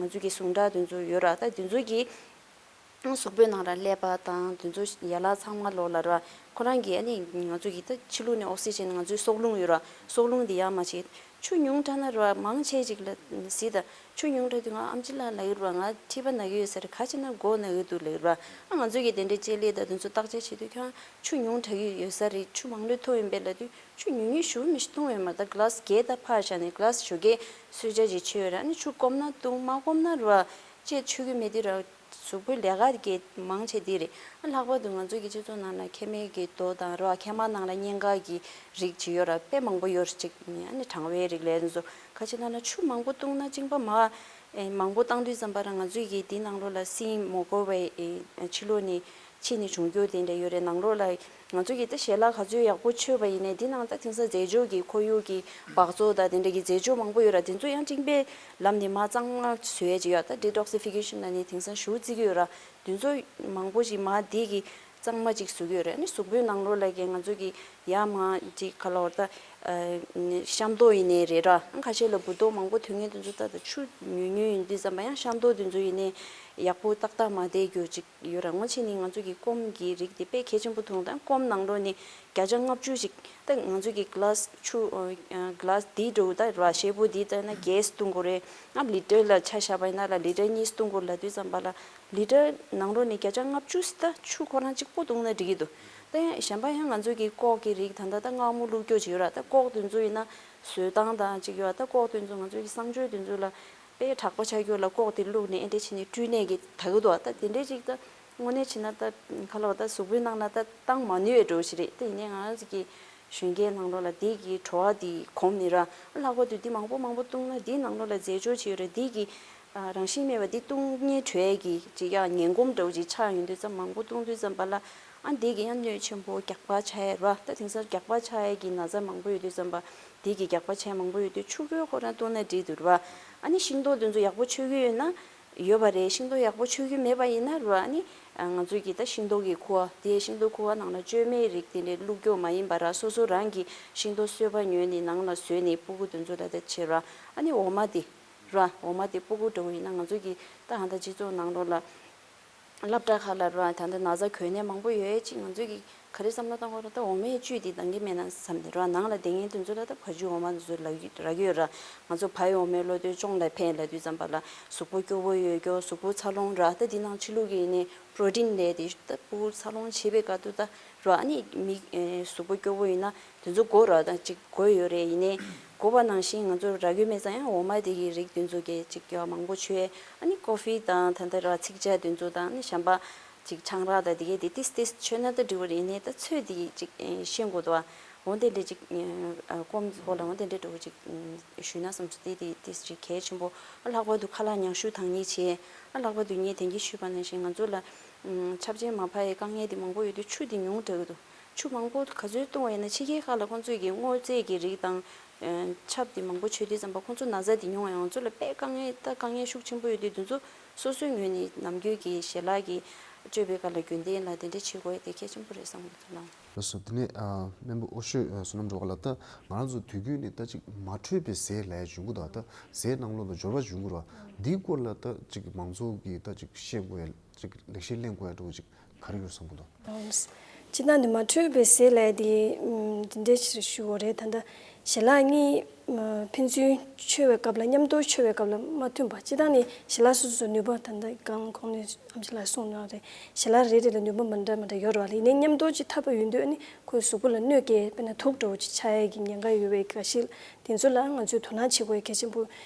ང་ཚོའི་གི་ཟུངས་ཁྲག་དེ་ཚོ་ཡོད་ར། ད་དེ་ཚོ་གི་གཟུགས་པོའི་ནང་ལ་ཀླད་པ་དང་དེ་ཚོ་ཡན་ལག་ཚང་མ་ལོགས་ལ་རེད་བ། ཁོ་རང་གི་ཨ་ནི་ང་ཚོ་གི་ད་ཕྱི་ལོགས་ནས་ཨོག་སི་ཇན་ང་ཚོའི་སྲོག་རླུང་ཡོད་ར། སྲོག་རླུང་དེ་ཡར་མར་བྱེད། ཆུ་ཉུང་དྲགས་ན་རེད་བ། མང་ཆེ་ཅིག་ལ་གཟིགས་དང་། ཆུ་ཉུང་དྲགས་དུས་ང་ཨམ་ཆི་ལགས་ལབ་ཀྱི་རེད་བ། ང་མཁྲིས་པ་ན་གི་ཡོད་ས་རེད། ག་བྱས་ན་མགོ་ན་གི་འདུག་ལབ་ཀྱི་རེད་བ། ཨ། ང་ཚོ་གི་དེ་འདྲའི་ལྕེ་ལེ་དང་དེ་ཚོ་བརྟག་དཔྱད་བྱེད་དུས་ཁྱོད་ཆུ་ཉུང་དྲགས་ཀྱི་ཡོད་ས་རེད། ཆུ་མང་ལོས་ཐོབ་ཡིན་པས་ལབ་དུས། ཆུ་ཉུང་ཉུང་ཞུ་མི་ཞིག་བཏུང་ཡོད་མ་རེད། ད་གི་ལཱ་སི་བརྒྱད་ད་ཕར་བཞག་ནས་གི་ལཱ་སི་ཞོགས་ཀས་གསོལ་ཇ་ཅིག་མཆོད་ཡོད་ར། ཨ་ནི་ཆུ་སྐོམ་ན་བཏུང་། མ་སྐོམ་ན་རེད་བ། ཅེས་མཆོད་ཀྱི་མེད་དུས་ར། གཟུགས་པོའི་ལས་ཀ་གི་མང་ཆེ་དེ་རེད། ཨ། ལྷག་པར་དུ་ང་ཚོ་གི་སྤྱི་ཚོགས་ནང་ལ་མཁལ་མའི་གི་རྡོ་དང་རེད་བ། མཁལ་མ་ནང་ལ་གཉན་ཁ་གི་རིགས་ཅིག་ཡོད་ར། དཔེ་མང་པོ་ཡོད་རེད། ཅིག་ཨ་ནི་གྲང་བའི་རིགས་ལས་དེ་ཚོ། ག་བྱས་ན་ན་ཆུ་མང་པོ་བཏུང་ན་གཅིན་པ་མ། ཨེ། མང་པོ་བཏང་དུས་ཙམ་པ་ར་ང་ཚོས་གི་དེ་ནང་ལོགས་ལ་སྲིན་མོ་ཀོ་བའི། ཨེ། ཕྱི་ལོགས་ནས་ཕྱི་ནས་བྱུང་རྒྱུ་དེ་འདྲ་ཡོད་རེད། ནང་ལོགས་ལ། ང་ཚོ་གིས་ད་ཞལ་ལག་ག་ཚོད་ཡག་པོ་མཆོད་པ་ཡིན་ནའི་འདི་ནང་ད་དེང་སང་རྫས་སྦྱོར་གྱི་ཁོར་ཡུག་གི་འབག་བཙོག་དང་དེ་འདྲ་གི་རྫས་སྦྱོར་མང་པོ་ཡོད་ར། དེ་ཚོ་ཡང་གཅིན་པའི་ལམ་ནས་མར་གཙང་མ་བཟོ་ཡས་ཅིག་ཡོད། ད་ཌི་ཊོག་སི་ཕི་ཀེ་ཤན་ལབ་ནས་དེང་སང་ཞེ་པོ་བརྩི་གི་ཡོད་ར། དེ་ཚོ་མང་པོ་ཞིག་མར་དེ་གི་གཙང་མ་ཅིག་བཟོ་གི་ཡོད་ར། ཨ་ནི་གཟུགས་པོའི་ནང་ལོགས་ལ་གི་ང་ཚོ་གི་ཡར་མར་ཅིག་ག་ལབ་དགོས་རེད། ད་ཤ་མདོག་ཡིན་ནའི་རེད་ར། ཁ་ཤས་ལ་འབུར་ཏོག་མང་པོ་ཐོན་མཁན་དེ་ཚོ་ད་ད་ཆུ་ཉུང་ཉུང་ཡིན་དུས་ཙམ་པ་ཡང་ཤ་མདོག་དེ་ཚོ་ཡིན་ནའི་ཡག་པོ་ཏག་ཏག་མ་བསྡད་རྒྱུ་ཅིག་ཡོད་ར། ངོ་ཆེ་ནི་ང་ཚོ་གི་སྐོམ་གྱི་རིགས་དེ་དཔེ་གལ་ཆེན་པོ་མཐོང་། ད་སྐོམ་ནང་ལོགས་ནི་བརྒྱ་ཆ་ལྔ་བཅུ་ཞིག་ད་ང་ཚོ་གི་གི་ལཱ་སི་ཆུ། ཨ། གི་ལཱ་སི་འདི་འདྲ་བོ་ད་ར་ཤེལ་པོ་འདི་ལྟ་ན་གས་བཏུང་དགོས་རེད། ཨ། ལི་ཊར་ལ་ཆ་བཞག་པ་ཡིན་ན་ལ་ལི་ཊར་གཉིས་བཏུང་དགོས་ལབ་དུས་ཙམ་པ་ལ་ལི་ཊར་ནང་ལོགས་ནི་བརྒྱ་ཆ་ལྔ་བཅུ་ད་ཆུ་ཁོ་རང་གཅིག་པོ་བཏུང་ན་འགྲིག་གི་འདུག་ད་གཞན་པ་ཡང་ང་ཚོ་གི་ལྐོག་གི་རིགས་ད་ལྟ་ད་མངར་མོ་བླུགས་རྒྱུ་ཅིག་ཡོད་ར། ད་ལྐོག་དེ་ཚོ་ཡིན་ན་བཟོས་སྟངས་དང་ཅིག་ཡོད་ར། ད་ལྐོག་དེ་ཚོ་ང་ཚོ་གི་གསང་སྤྱོད་དེ་ཚོ་ལ་དཔེ་དྲག་པོ་ཆགས་རྒྱུ་ལ་ལྐོག་དེ་བླུགས་ནས་ཨེ་འདྲ་བྱས་ནས་བཀྲུས་ནས་གི་ད་གི་འདུག་ད་དེ་འདྲའི་ཅིག་ད་དངོས་གནས་བྱས་ན་ད་ག་ལབ་དགོས། ད་གཟུགས་པོའི་ནང་ལ་ད་བཏང་མ་ནུས་པའི་འདྲ་བོ་ཞིག་རེད། ད་ཡིན་ནའི་ང་རང་ཚོ་གི་གཞོན་སྐྱེས་ནང་ལོགས་ལ་དེ་གི་བྲོ་བ་དེ་གོམས་ནས་ར། ལྷག་པར་དུ་དེ་མང་པོ་མང་པོ་བཏུང་ན་དེའི་ནང་ལོགས་ལ་རྫས་སྦྱོར་ཅིག་ཡོད་རེད། དེ་གི་ཨ། རང་བཞིན་མེད་པ་དེ་བཏུང་ཉེན་བྲོ་བའི་གི་ཅིག་ཡང་ངན་གོམས་འདྲ་བོ་ཅིག་ཆགས་ཡོང་དུས་ཙམ། མང་པོ་བཏུང་དུས་ཙམ་པ་ལ། ཨ། དེ་གི་ཡང་གནོད་ཆེན་པོ་རྒྱགས་པ་ཆགས་ཡས་ར། ད་དེང་སང་རྒྱགས་པ་ཆགས་ཡས་ཀྱི་ན་ཚ་མང་པོ་ཡོད་དུས་ཙམ་པ། དེ་གི་རྒྱགས་པ་ཆགས་མང་པོ་ཡོད་དུས་ཆུ་ཁོལ་ཁོ་རང་བཏུང་ན་འགྲིག་འདུག་ར། ཨ་ནི་ཤིང་ཏོག་དེ་ཚོ་ཡག་པོ་མཆོད་ཀྱི་ཡོད་ན་ཡོད་པ་རེད། ཤིང་ཏོག་ཡག་པོ་མཆོད་ཀྱི་མེད་པ་ཡིན་ན་ར། ཨ་ནི་ང་ཚོ་གི་ད་ཤིང་ཏོག་གི་ཁུ་བ་དེ། ཤིང་ཏོག་ཁུ་བ་ནང་ལ་བཅོས་མའི་རིགས་དེ་འདྲ་བླུགས་རྒྱུ་མ་ཡིན་པ་ར། སོ་སོ་རང་གི་ཤིང་ཏོག་གསོལ་བ་ཉོས་ནས་ནང་ལ་བཟོས་ནས་སྤུ་གུ་དེ་ཚོ་ལ་ད་བྱེད་ར། ཨ་ནི་འོ་མ་དེ་ར། འོ་མ་དེ་སྤུ་གུ་འདྲ་བོ་ཡིན་ན་ང་ཚོ་གི་ད་ཧ་ད་སྤྱི་ཚོགས་ནང་ལོགས་ལ་སློབ་གྲྭ་ཁག་ལ་ར་ད་ལྟ་ན་ཚ་འགོས་ནད་མང་པོ་ཡོད་ཅིག་ང་ཚོས་ཀྱི་ག་རེ་བསམ་བློ་བཏང་དགོས་རེད། ད་འོ་མའི་བཅུད་དེ་འདང་གི་མེད་ན་བསམ་ནས་ར། ནང་ལ་བསྡད་མཁན་དེ་ཚོ་ལ་ད་བ་ཕྱུགས་འོ་མ་དེ་ཚོ་ལབ་ཀྱི་རག་གི་ཡོད་ར། ང་ཚོ་བའི་འོ་མའི་བློ་དོན་ཅུང་ལ་ཕན་ལབ་དུས་ཙམ་པ་ལ་གཟུགས་པོ་སྐྱོ་བོ་ཡོད་རྒྱུ། གཟུགས་པོ་འཚར་ལོངས་ར། ད་འདི་ནང་ཕྱི་ལུགས་ཀྱི་ནི་པྲོ་ཊིན་ལས་དེ་ད་སྤུ་གུ་འཚར་ལོངས་བྱེད་པའི་སྐབས་དུ་ད་ར། ཨ་ནི་མི་ཨེ་གཟུགས་པོ་སྐྱོ་བོ་ཡིན་ན་དེ་ཚོ་དགོས་ར། ད་ཅིག་དགོས་ཡོད་རེད། ཡིན་ནའི་དགོས་པ་ནང་བཞིན་ང་ཚོ་རག་གི་མེད་ཙང་ཡང་འོ་མ་དེ་གི་རིགས་དེ་ཚོ་གི་ཅིག་ཡ་མང་པོ་མཆོད། ཨ་ནི་ཀོ་ཧྥི་དང་ད་ལྟ་ར་ཚིག་ཇ་དེ་ཚོ་དང་ཨ་ནི་གཞན་པ་ཅིག་ཆང་རག་དང་དེ་གའི་དེ་ཏིས་ཏིས་མཆོད་ན་ད་འགྲིག་པ་རེད། ཡིན་ནའི་ད་ཚོད་དེ་ཅིག་ཤེས་དགོས་འདུག་ཨ། འོ་དེ་འདྲ་ཅིག་ཨ་སྐོམ་སྐོར་ལ་འོ་དེ་འདྲ་འགྲོ་ཅིག་ཞུས་ན་བསམ་སོང་། དེ་དེ་ཏིས་ཅིག་གལ་ཆེན་པོ། ཨ་ལྷག་པར་དུ་ཁ་ལག་ཉུང་ཤོས་འདང་ངེས་བྱས། ཨ་ལྷག་པར་དུ་ངས་དེང་གི་ཞུས་པ་ནང་བཞིན་ང་ཚོ་ལ་ཨ་ཆབ་ཆེན་མ་ཕབ་ཡའི་དཀའ་ངལ་དེ་མང་པོ་ཡོད་དུས་ཆུ་དེ་ཉུང་དྲགས་ཀྱི་འདུག་ཆུ་མང་པོ་ག་ཚོད་བཏུང་བ་ཡིན་ན་ཕྱི་རྒྱལ་ཁག་ལ་ཁོང་ཚོས་ཀྱི་སྔོ་ཚལ་གྱི་རིགས་དང་ཨ་ཆབ་དེ་མང་པོ་མཆོད་དུས་ཙམ་པ་ཁོང་ཚོ་ན་ཚ་དེ་ཉུང་བ། ང་ཚོ་ལ་དཔེ་དཀའ་ངལ་ད་དཀའ་ངལ་ཤུགས་ཆེན་པོ་ཡོད་དུས་དེ་ཚོ་སོ་སོའི་ངོས་ནས་ནམ་རྒྱུན་གྱི་ཞལ་ལག་གི་སྤྱོད་པའི་སྐབས་ལ་རྒྱུན་ལྡན་ལ་དེ་འདྲ་བྱེད་དགོས་ཡ་དེ་གལ་ཆེན་པོ་རེད་བསམ་གྱི་འདུག་ལགས། ལགས་སོ། དེ་ནས་ཨ་སྨན་པ་ཨོ་ཤོད་ཨ་བསོད་ནམས་སྒྲོལ་དཀར་ལགས། ད་ང་རང་ཚོ་དུས་རྒྱུན་ནས་ད་ཅིག་མ་འཕྲོད་པའི་ཟས་ལབ་ཡ་འབྱུང་གི་འདུག་ད་ཟས་ནང་ལོགས་ལ་འབྱོར་པ་འབྱུང་གི་རེད་བ། འདིའི་སྐོར་ལ་ད་ཅིག་མང་ཚོགས་ཀྱིས་ད་ཅིག་ཤེས་དགོས་ཡ། ཅིག་ལེགས་བཤད་ལེན་དགོས་ཡ་འདྲ་བོ་ཅིག་ག་རེ་ཡོད་བསམ་གྱི་འདུག་ཨམ། སྤྱིར་བཏང་ནི་མ་འཕྲོད་པའི་ཟས་ལབ་ཡ་དེ་ཨམ་འདི་འདྲ་ཞིག་ཞུ་དགོས་རེད། ད་ལྟ་ཞལ་ལག་གཉིས་ཨ་ཕན་ཚུན་མཆོད་པའི་སྐབས་ལ་མཉམ་དུ་མཆོད་པའི་སྐབས་ལ་མ་མཐུན་པ། སྤྱིར་བཏང་ནི་ཞལ་ལག་སོ་སོ་སོ་ནུས་པ་ད་ལྟ་གང་གོང་ནས་ཨམ་ཆི་ལགས་གསུངས་གནང་རེད། ཞལ་ལག་རེ་རེ་ལ་ནུས་པ་མ་འདྲ་མ་འདྲ་ཡོད་རེད་བ། ཡིན་ནའི་མཉམ་དུ་ཅིག་འཐབ་པ་ཡོང་དུས་ཨ་ནི་ཁོའི་གཟུགས་པོ་ལ་གནོད་སྐྱེལ། དཔེར་ན་དུག་འདྲ་བོ་ཅིག་ཆགས་ཡས་ཀྱི་ཉེན་ཁ་ཡོད་པའི་འགའ་ཞིག་དེ་ཚོ་ལ་ང་ཚོས་དོ་སྣང་བྱེད་དགོས་ཡ་གལ་ཆེན་པོ་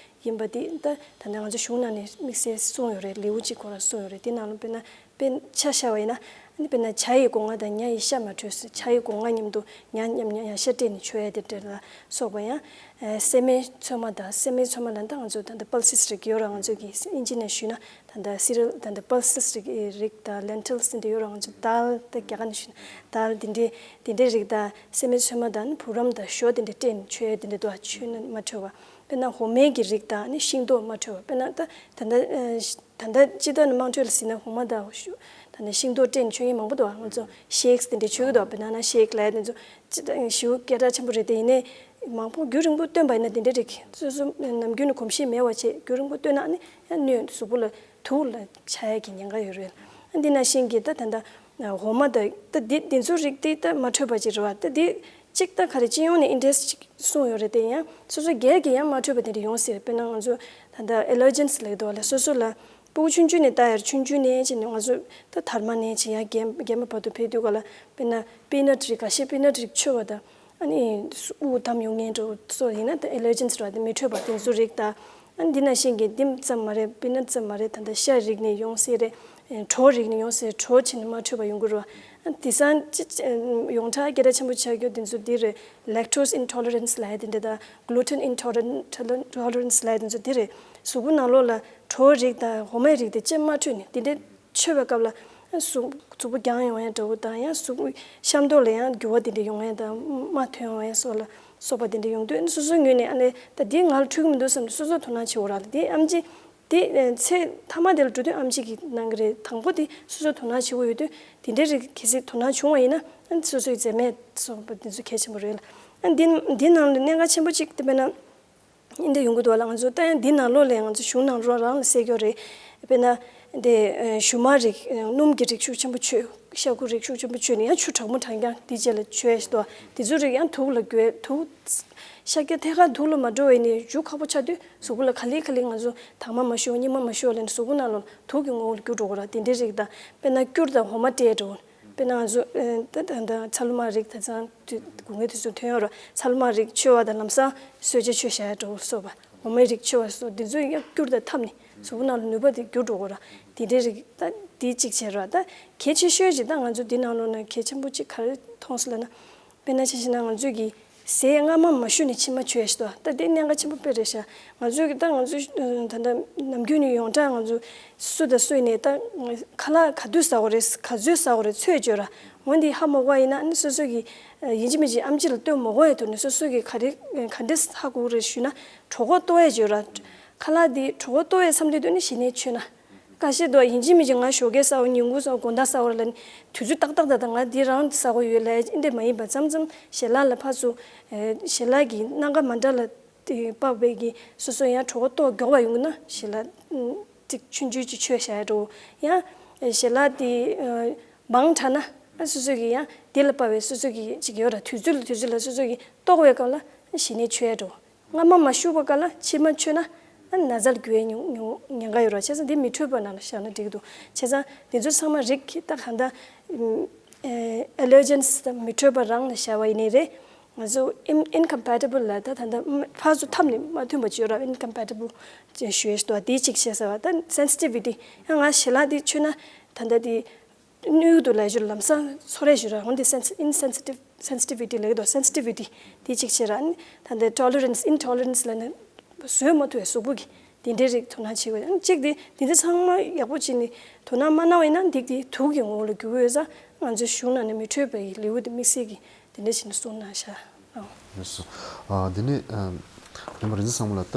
ཡིན་པ་དེ་ད་ད་ལྟ་ང་ཚོ་གཞུང་ནང་ནས་དམིགས་བསལ་གསུངས་ཡོད་རེད། ལེའུ་གཅིག་ཁོ་རང་གསུངས་ཡོད་རེད། དེ་ནང་ལ་དཔེར་ན་ དཔེར་ཆ་བཞག་པ་ཡིན་ན། ཨ་ནི་དཔེར་ན་ཇ་ཡི་སྒོ་ང་དང་ཉ་ཡི་ཤ་མ་འཕྲོད་ཟེར། ཇ་ཡི་སྒོ་ང་མཉམ་དུ་ཉ་མཉམ་ཉ་ཡ་ཤ་སྤྲད་ནས་མཆོད་ཡ་དེ་འདྲ་ལ་སོགས་པ་ཡང་། ཨ་སྲན་མའི་ཚོད་མ་དང་། སྲན་མའི་ཚོད་མ་ལ་ད་ང་ཚོ་ད་ལྟ་པལ་སིས་རིགས་ཡོད་ར། ང་ཚོ་གི་ཨིན་ཇི་ནས་ཞུས་ན་ད་ལྟ་སི་རལ་ད་ལྟ་པལ་སིས་རིགས་རིགས་དང་ལེན་ཊིལ་སི་འདི་ཡོད་ར། ང་ཚོ་དཱལ་ད་རྒྱ་གར་ནས་ཞུས་ན་དཱལ་འདི་འདྲའི་འདི་འདྲའི་རིགས་དང་། སྲན་མའི་ཚོད་མ་དང་བུ་རམ་དང་ཞོ་དེ་འདྲ་སྤྲད་ནས་མཆོད་ཡ་དེ་འདྲ་འདུག་ཨ། མཆོད་ན་མ་འཕྲོད་པ། དཔེར་ན་འོ་མའི་གི་རིགས་དང་ནི་ཤིང་ཏོག་མ་འཕྲོད་པ། དཔེར་ན་ད་ད་ལྟ་ཨ་ད་ལྟ་སྤྱིར་བཏང་ནས་དམངས་ཁྲོད་ལ་ཟིན་ན་འོ་མ་དང་ཤུ་ད་ནི་ཤིང་ཏོག་སྤྲད་ནས་མཆོད་མཁན་མང་པོ་འདུག་ཨ། ང་ཚོ་ཤེག་སི་དེ་འདྲ་མཆོད་ཀྱི་འདུག་ཨ། བེ་ན་ན་ཤེག་ལབ་ཡ་དེ་ཚོ་སྤྱིར་བཏང་ཞེ་པོ་སྐད་གྲགས་ཆེན་པོ་རེད། དེ་ཡིན་ནའི་མང་པོ་རྒྱུན་རིང་པོ་བཏོན་པ་ཡིན་ན་དེ་འདྲ་རིགས་སོ་སོ་ནམ་རྒྱུན་ནས་གོམས་གཤིས་མེད་པ་བྱས་རྒྱུན་རིང་པོ་བཏོན་ན་ནི་ཡང་སྣོད་གཟུགས་པོ་ལ་དུག་ལ་ཆགས་ཡ་གི་ཉེན་ཁ་ཡོད་རེད། ཨ་འདི་ནང་བཞིན་གྱི་ད་ད་ལྟ་འོ་མ་དང་ད་འདི་འདི་ཚོ་རིགས་དེ་ད་མ་འཕྲོད་པ་ཅིག་རེད་བ། ད་འདི་གཅིག་ད་ག་རེ་སྤྱི་ཡོངས་ནས་ཨིན་ཊི་རེ་སི་ཊི་ཅིག་གསུངས་ཡོད་རེད། དེ་ཡང་སོ་སོ་སྒེར་གྱི་ཡང་མ་འཕྲོད་པ་དེ་འདྲ་ཡོང་སྲིད། དཔེར་ན་ང་ཚོ་ད་ལྟ་ཨེ་ལར་ཇེན་སི་ལབ་ཀྱི་འདུག་བ་ལ། སོ་སོ་ལ་སྤུ་གུ་ཆུང་ཆུང་ནས་ལྟ་ཡར་ཆུང་ཆུང་ནས་བྱས་ནས་ང་ཚོ་ད་དར་མ་ནས་བྱས་ཡར་རྒན་རྒན་མ་བར་དུ་ཕེབས་དུས་ག་ལ། དཔེར་ན་པི་ནཊ་རིགས་ཁ་ཤས་པི་ནཊ་རིགས་མཆོད་པ་དང་། ཨ་ནི་དབུགས་བསྡམས་ཡོང་མཁན་འདྲ་བོ་སོགས་ཡིན་ན་ད་ཨེ་ལར་ཇེན་སི་རེད་བ། དེ་མི་འཕྲོད་པ་དེ་ཚོ་རིགས་དང་། ཨ་ནི་འདི་ནང་བཞིན་གྱི་འདི་ཙམ་མ་རེད། པི་ནཊ་ཙམ་མ་རེད། ད་ལྟ་ཤ་རིགས་ནས་ཡོང་སྲིད་རེད། གྲོ་རིགས་ནས་ཡོང་སྲིད། གྲོ་བྱས་ནས་མ་འཕྲོད་པ་ཡོང་གི་རེད་བ། ཨ་དེང་སང་ཅི་ཡོངས་གྲགས་སྐད་གྲགས་ཆེན་པོ་ཆགས་རྒྱུ་དེ་ཚོ་འདི་རེད། ལེག་ཊོ་སི་ཨིན་ཊོ་ལེ་རེན་སི་ལབ་ཡ་དེ་འདྲ་དང་། གླུ་ཊན་ཨིན་ཊོ་ལེ་རེན་སི་ལབ་ཡ་དེ་ཚོ་འདི་རེད། གཟུགས་པོ་ནང་ལོགས་ལ་གྲོ་རིགས་དང་འོ་མའི་རིགས་དེ་ཅི་མ་འཕྲོད་ནས་དེ་འདྲའི་མཆོད་པའི་སྐབས་ལ་གཟུགས་གཟུགས་པོ་རྒྱང་ཡོང་ཡ་འདྲ་བོ་དང་། ཡང་གཟུགས་པོ་ཤ་མདོག་ལ་ཡང་འགྱུར་བ་དེ་འདྲ་ཡོང་ཡ་དང་། རྨ་ཐོན་ཡོང་ཡ་སོགས་ལ་སོགས་པ་དེ་འདྲ་ཡོང་དུས། སོ་སོའི་ངོས་ནས་ཨ་ནི་ད་འདི་ང་ལ་འཕྲོད་ཀྱི་མི་འདུག་བསམ་ནས་སོ་སོ་དོ་སྣང་བྱེད་དགོས་ར། དེ་ཨེམ་ཆི་དེ་ཚེ་མཐའ་མ་དེ་ལ་འགྲོ་དུས་ཨེམ་ཆི་གིས་གནང་གི་རེད། དང་པོ་དེ་སོ་སོ་དོ་སྣང་བྱེད་དགོས་ཡོད་དུས། དེ་འདྲའི་རིགས་གལ་སྲིད་དོ་སྣང་བྱུང་བ་ཡིན་ན་ཨ་ནི་སོ་སོའི་མཛེ་སྨད་སོགས་པ་དེ་ཚོ་གལ་ཆེན་པོ་རེད་ལ། ཨ་འདི་འདི་ནང་ལ་གནད་འགག་ཆེན་པོ་གཅིག་དེ་དཔེར་ན། འདི་ཡོང་གི་འདུག་ལ། ང་ཚོ་ད་ཡང་འདི་ནང་ལོགས་ལ་ང་ཚོ་གཞུང་ནང་ལོགས་རང་ལ་གསལ་རྒྱུ་རེད། དཔེར་ན་འདི་ཞུ་མ་རིགས། སྣུམ་གྱི་རིགས་ཤུགས་ཆེན་པོ་མཆོད། ཤ་ཁུ་རིགས་ཤུགས་ཆེན་པོ་མཆོད་ནས་ཡང་ཆུ་དྲང་མོ་དྲང་རྐྱང་དེ་རྗེས་ལ་མཆོད་ཡ་ཞིག་འདུག་དེ་ཚོའི་རིགས་ཡང་དུག་ལ་འགོས། དུག་ཤ་སྐྱ་ཐད་ཀར་དུག་ལ་མ་འགྲོ་བའི་ནི་རྒྱུ་ཁག་པོ་ཆགས་དུས་གཟུགས་པོ་ལ་ག་ལེ་ག་ལེ་ང་ཚོ་དྭངས་མ་མ་ཤོར། སྙིགས་མ་མ་ཤོར་ལབ་ནས་གཟུགས་པོ་ནང་ལ་དུག་གི་ངོ་བོ་ལ་འགྱུར་འགྲོ་གི་ར། དེ་འདྲའི་རིགས་དང་། དཔེར་ན་སྐྱུར་དང་འོ་མ་སྤྲད་འགྲོ། དཔེར་ན་ང་ཚོ་ཨ་ད་ད་ད་ཚ་ལུ་མ་རིགས་ད་ཚང་དུས་དགུང་ལོ་དུས་ཚོད་ཐོན་ཡོད་ར། ཚ་ལུ་མ་རིགས་མཆོད་པ་དང་ལམ་སང་གསོལ་ཇ་མཆོད་བཞག་ཡ་འགྲོ་སོགས་པ། འོ་མའི་རིགས་མཆོད་པ་སོགས་འདི་ཚོ་ཡང་སྐྱུར་དང་འཐམས་ནས་གཟུགས་པོ་ནང་ལ་ནུས་པ་དེ་འགྱུར་འགྲོ་གི་ར། དེ་འདྲའི་རིགས་ད་དེ་གཅིག་བྱས་ར། ད་གལ་ཆེ་ཤོས་ཅིག་ད་ང་ཚོ་འདི་ནང་ལོགས་ན་གལ་ཆེན་པོ་གཅིག་ག་རེ་མཐོང་སོང་ལབ་ན། དཔེར་ན་ཆ་བཞག་ན་ང་ཚོས་ཀྱི་ཟས་སྔ་མ་མ་བཞུས་ནས་ཕྱི་མ་མཆོད་ཡ་ཞིག་འདུག་ད་དེ་གནད་འགག་ཆེན་པོ་དཔེ་རེད་ཤག་ང་ཚོས་ཀྱི་ད་ང་ཚོ་ད་ལྟ་ནམ་རྒྱུན་ནས་ཡོངས་གྲགས་ང་ཚོ་སུ་དང་སུ་ཡིན་ནའི་ད་ཁ་ལག་ག་དུས་ཟ་དགོས་རེད། ག་ཚོད་ཟ་དགོས་རེད་ཚོད་བརྗོད་ར། འོན་ཏེ་ཧ་མ་གོ་བ་ཡིན་ན་ཨ་ནི་སོ་སོ་གི་ཡིན་གཅིག་མིན་གཅིག་ཨེམ་ཆི་ལ་སྟོན་མ་དགོས་ཡ་ཐོག་ནས་སོ་སོ་གི་ག་རེ་ག་འདྲས་ཧ་གོ་གི་རེད་ཞུས་ན། གྲོད་ཁོག་ལྟོགས་ཡ་བརྗོད་ར། ཁ་ལག་འདི་གྲོད་ཁོག་ལྟོགས་ཡ་མཚམས་དེ་དུས་ནི་གཞི་ནས་མཆོད་ན། ཁ་ཤས་འདུག་ཡིན་གཅིག་མིན་གཅིག་ང་ཞོགས་ཀས་ཟ་བ། ཉིན་གུང་ཟ་བ། དགོང་དག་ཟ་བ་ལ་ནི་དུས་ཚོད་ཏག་ཏག་ཏག་ཏག་ང་འདི་རང་ཟ་དགོས་ཡོད་ལབ་ཡ་འདི་འདྲ་མ་ཡིན་པ། མཚམས་མཚམས་ཞལ་ལག་ལ་ཕར་ཚུར་ཨེ་ཞལ་ལག་གི་སྣ་ཁ་མ་འདྲ་ལ་དེ་དཔག་པའི་གི་སོ་སོ་ཡང་གྲོད་ཁོག་ལྟོགས་མགྱོགས་པ་ཡོང་གི་ན་ཞལ་ལག་ཨུམ་ཅིག་ཆུང་ཆུང་ཅིག་མཆོད་བཞག་ཡ་འགྲོ། ཡང་ཞལ་ལག་དེ་ཨ་མང་དྲགས་ན་ཨ་སོ་སོ་གི་ཡང་དེ་ལ་དཔག་པའི་སོ་སོ་གི་ཅིག་ཡོད་ར། དུས་ཚོད་ལ་དུས་ཚོད་ལ་སོ་སོ་གི་ལྟོགས་པའི་སྐབས་ལ་གཞི་ནས་མཆོད་ཡ་འགྲོ། སྔ་མ་མ་བཞུས་པ་ག་ལ་ཕྱི་མ་མཆོད་ན་ཨ་ན་ཚ་ལ་འགྱུར་བའི་ཉུང་ཉུང་ཉེན་ཁ་ཡོད་ར། བྱས་ཙང་འདི་མི་འཕྲོད་པ་ནང་ལ་བཞག་ན་འགྲིག་གི་འདུག་བྱས་ཙང་འདི་ཚོ་ཚང་མ་རིགས་ཀྱི་ད་གང་ལྟར་ཨེ་ཨེ་ལར་ཇེན་སི་དང་མི་འཕྲོད་པ་རང་ལ་བཞག་པ་ཡིན་ནའི་རེད། ང་ཚོ་ཨིན་ཨིན་ཀམ་པེ་ཊི་བལ་ལ་ད་ད་ལྟ་ཕར་ཚུར་འཐམས་ནས་མ་མཐུན་པ་ཅིག་ཡོད་ར། ཨིན་ཀམ་པེ་ཊི་བལ་ཅེས་ཞུ་ཡས་ཞིག་འདུག་དེ་གཅིག་བཤད་ས་བ། ད་སེན་སི་ཊི་བི་ཊི་ཡང་ང་ཞལ་ལག་འདི་མཆོད་ན་ད་ལྟ་དེ། སྣོད་དུ་ལས་ཞུ་ལམ་སང་ཚོར་རེ་ཞུ་ར། འོན་ཏེ་སེན་སི་ཨིན་སེན་སི་ཊིབ་སེན་སི་ཊི་བི་ཊི་ལབ་ཀྱི་འདུག་སེན་སི་ཊི་བི་ཊི་དེ་གཅིག་བྱས་ར། ཨ་ནི་ད་ལྟའི་ཊོ་ལེ་རེན་སི་ཨིན་ཊོ་ལེ་རེན་སི་ལབ་ན་བཟོད་མ་ཐུབ་པའི་གཟུགས་པོ་གི་དེ་འདྲའི་རིགས་དོ་སྣང་བྱེད་དགོས། ཨ་ནི་གཅིག་དེ་དེ་འདྲ་ཚང་མ་ཡག་པོ་བྱས་ནས་དོ་སྣང་མ་གནང་བ་ཡིན་ན་འདི་དེ་དུག་གི་ངོ་བོ་ལ་འགྱུར་གྱི་ཡོད་ཙང་ང་ཚོའི་གཞུང་ནང་ནས་མི་འཕྲོད་པའི་ལེའུ་དེ་དམིགས་བསལ་གྱི་དེ་འདྲ་བྱས་ནས་གསུངས་གནང་ཤག་ཨོ། ལགས་སོ། ཨ་དེ་ནས་ཨ་རྣམ་པ་རིག་འཛིན་བཟང་མོ་ལགས།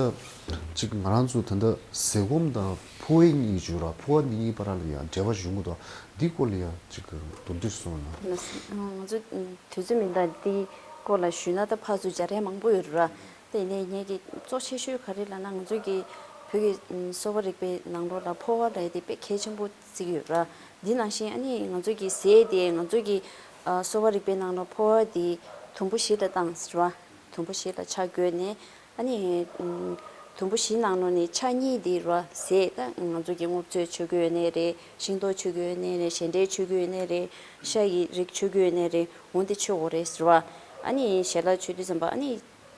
ད་ཅིག་ང་རང་ཚོ་ད་ལྟ་ཟས་སྐོམ་དང་འཕོ་བ་གཉིས་བརྗོད་ར། འཕོ་བ་འདི་གཉིས་བར་ལ་ཡང་འབྲེལ་བ་ཡོང་གི་འདུག་འདི་སྐོར་ལ་ཡང་ཅིག་མདོར་བསྡུས་གསུངས་ན། ལགས་སོ། ང་ཚོ་དུས་ཚོད་མི་འདང་འདི་སྐོར་ལ་ཞུས་ན་ད་ཕར་ཚུར་སྦྱར་ཡ་མང་པོ་ཡོད་ར། དེ་ནས་ངེད་ཀྱི་གཙོ་ཆེ་ཤོས་ག་རེ་ལབ་ན་ང་ཚོ་གི་བོད་ཀྱི་གསོ་བ་རིག་པའི་ནང་ལོགས་ལ་འཕོ་བ་ལབ་ཡ་དེ་དཔེ་གལ་ཆེན་པོ་བརྩི་གི་ཡོད་ར། འདི་ནང་བཞིན་ཨ་ནི་ང་ཚོ་གི་ཟས་དེ་ང་ཚོ་གི་ཨ་གསོ་བ་རིག་པའི་ནང་ལ་འཕོ་བ་དེ་དུམ་བུ་བཞི་ལ་བཏང་ཟེར་བ། དུམ་བུ་བཞི་ལ་ཆ་བགོས་ནས་ཨ་ནི་ཨུམ་དུམ་བུ་བཞི་ནང་ལོགས་ནས་ཆ་གཉིས་དེ་ར་ཟས། ད་ང་ཚོ་གི་སྔོ་ཚོད་མཆོད་ཀྱི་ཡོད་ནའི་རེད། ཤིང་ཏོག་མཆོད་ཀྱི་ཡོད་ནའི་རེད། ཤ་འདྲེ་མཆོད་ཀྱི་ཡོད་ནའི་རེད། ཤ་ཡི་རིགས་མཆོད་ཀྱི་ཡོད་ནའི་རེད། འོན་ཏེ་མཆོད་དགོས་རེད་ཟེར་བ། ཨ་ནི་ཞལ་ལག་མཆོད་དུས་ཙམ་པ་ཨ་ནི་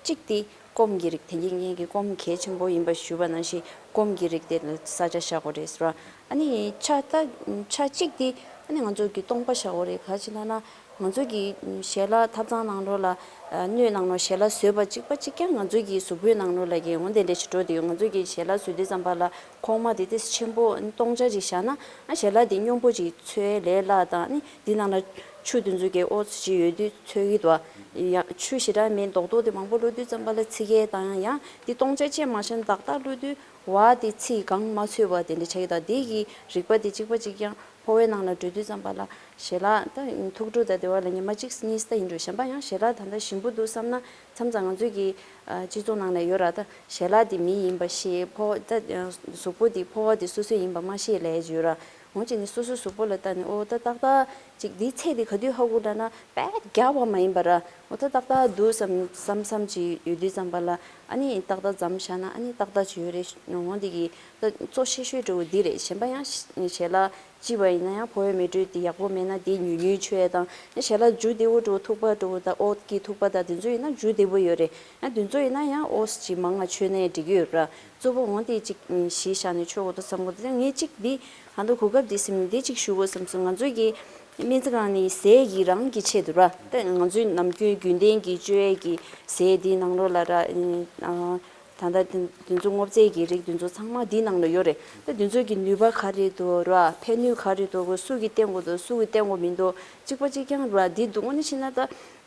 གཅིག་དེ་སྐོམ་གྱི་རིགས། དེ་གི་ངེད་ཀྱི་སྐོམ་གལ་ཆེན་པོ་ཡིན་པ་ཞུས་པ་ནང་བཞིན་ སྐོམ་གྱི་རིགས་དེ་ལ་ས་ཆ་བཞག་དགོས་རེད་ཟེར་བ། ཨ་ནི་ཆ་ད་ཆ་གཅིག་དེ་ཨ་ནི་ང་ཚོ་གི་སྟོང་པ་བཞག་དགོས་རེད། ག་ཅི་ལབ་ན་ང་ཚོ་གི་ཞལ་ལག་ཐབ་ཚང་ནང་ལོགས་ལ་སྣོད་ནང་ལོགས་ཞལ་ལག་བཟོས་པ་གཅིག་པ་གཅིག་ཀྱང་ང་ཚོ་གི་གཟུགས་པོའི་ནང་ལོགས་ལ་གི་འོ་དེ་འདྲ་ཞིག་འགྲོ་དུས་ང་ཚོ་གི་ཞལ་ལག་བཟོ་དུས་ཙམ་པ་ལ་ཁོག་མ་དེ་ཏོག་ཙམ་ཆེན་པོ་སྟོང་ཆ་ཅིག་བཞག་ན་ཨ་ཞལ་ལག་དེ་སྙོམས་པོ་ཅིག་འཚོལ་ལས་སླ་དང་ཨ་ནི་འདི་ནང་ལ་ཆུ་དེ་ཚོ་གི་ཨོ་ཙི་ཅིག་ཡོད་དུས་འཚོལ་གི་འདུག་ཡང་ཆུ་ཞེ་དྲག་མེད་མདོག་མདོག་དེ་མང་པོ་བླུགས་དུས་ཙམ་པ་ལ་ཚིག་གས་དང་ཡང་འདི་སྟོང་ཆ་ཅན་མ་བཞག་ན་ཏག་ཏག་བླུགས་དུས་བ་དེ་ཚིག་གང་མ་ཚོས་པ་དེ་འདྲ་ཆགས་ཀྱི་འདུག་དེ་གི་རིག་པ་དེ་གཅིག་པ་གཅིག་ཀྱང་ཕོ་བའི་ནང་ལ་འགྲོ་དུས་ཙམ་པ་ལ་ཞལ་ལག་ད་ཐུགས་སྤྲོ་ད་དེ་བ་ལ་ཉི་མ་གཅིག་གཉིས་ད་ཡིན་འགྲོ། གཞན་པ་ཡང་ཞལ་ལག་ད་ལྟ་ཞིམ་པོ་འདུག་བསམ་ན་མཚམས་མཚམས་ང་ཚོའི་གི་ཨ་སྤྱི་ཚོགས་ནང་ལ་ཡོད་ར། ད་ཞལ་ལག་དེ་མི་ཡིན་པ་ཤེས། ཕོ་ད་གཟུགས་པོ་དེ་ཕོ་བ་དེ་སོ་སོའི་ཡིན་པ་མ་ཤེས་ལས་ཡོད་ར། འོན་ཀྱང་ནི་སོ་སོའི་གཟུགས་པོ་ལ་ལྟ་ནས་ཨོ་ད་ཏག་ཏག་ཅིག་འདིའི་ཚད་དེ་ག་དུས་ཧ་གོ་ལབ་ན་དཔེ་རྒྱག་པ་མ་ཡིན་པ་ར། ཨོ་ད་ཏག་ཏག་འདུག་བསམ་བསམ་བསམ་ཅིག་ཡོད་དུས་ཙམ་པ་ལ་ཨ་ནི་ཏག་ཏག་མཚམས་བཞག་ན་ཨ་ནི་ཏག་ཏག་ཅིག་ཡོད་རེད། འོ་འདི་གི་ད་གཙོ་ཆེ་ཤོས་འདྲ་བོ་འདི་རེད། གཞན་པ་ཡང་ཞལ་ལག་ལྕི་བ་ཡིན་ན་ཡང་ཕོ་བའི་མེ་དྲོད་དེ་ཡག་པོ་མེད་ན་དེ་ཉུང་ཉུང་མཆོད་ཡ་དང་ཡང་ཞལ་ལག་མཇུག་བདེ་བོ་འདྲ་བོ་ཐུག་པ་འདྲ་བོ་དང་ཨོ་གི་ཐུག་པ་དང་དེ་ཚོ་ཡིན་ན་མཇུག་བདེ་བོ་ཡོད་རེད། ཡང་དེ་ཚོ་ཡིན་ན་ཡང་ཨོ་ཅིག་མང་ང་མཆོད་ནའི་འགྲིག་གི་ཡོད་ར། གཙོ་བོ་འོང་དེ་གཅིག་གཞི་བཞག་ནས་ཆོག་གོ་ཏོ་བསམ་གོ་ཏོ། ངས་གཅིག་འདི་ཧ་འདུག་གོ་སྐབས་འདི་སེམས་ནས་འདི་གཅིག་ཞུ་དགོས་བསམ་སོང་། ང་ཚོའི་གི་སྨན་རྩིས་ཁང་ནི་ཟས་ཀྱི་རང་གི་ཆེད་དུ་ར། ད་ང་ཚོའི་ནམ་རྒྱུན་རྒྱུན་ལྡན་གྱི་སྤྱོད་ཡས་ཀྱི་ཟས་འདི་ནང་ལོགས་ལ་ར། ད་ལྟ་དེ་ཚོ་སྔོ་ཚལ་གྱི་རིགས་དེ་ཚོ་ཚང་མ་འདི་ནང་ལ་ཡོད་རེད། ད་དེ་ཚོ་གི་ནུས་པ་ག་རེ་འདུག་ར། ཕན་ནུས་ག་རེ་འདུག་སུ་གི་བསྟེན་དགོས་འདུག་སུ་གི་བསྟེན་དགོས་མི་འདུག་གཅིག་པ་གཅིག་རྐྱང་ར། འདི་འདུག་དངོས་གནས་བྱས་ན་ད་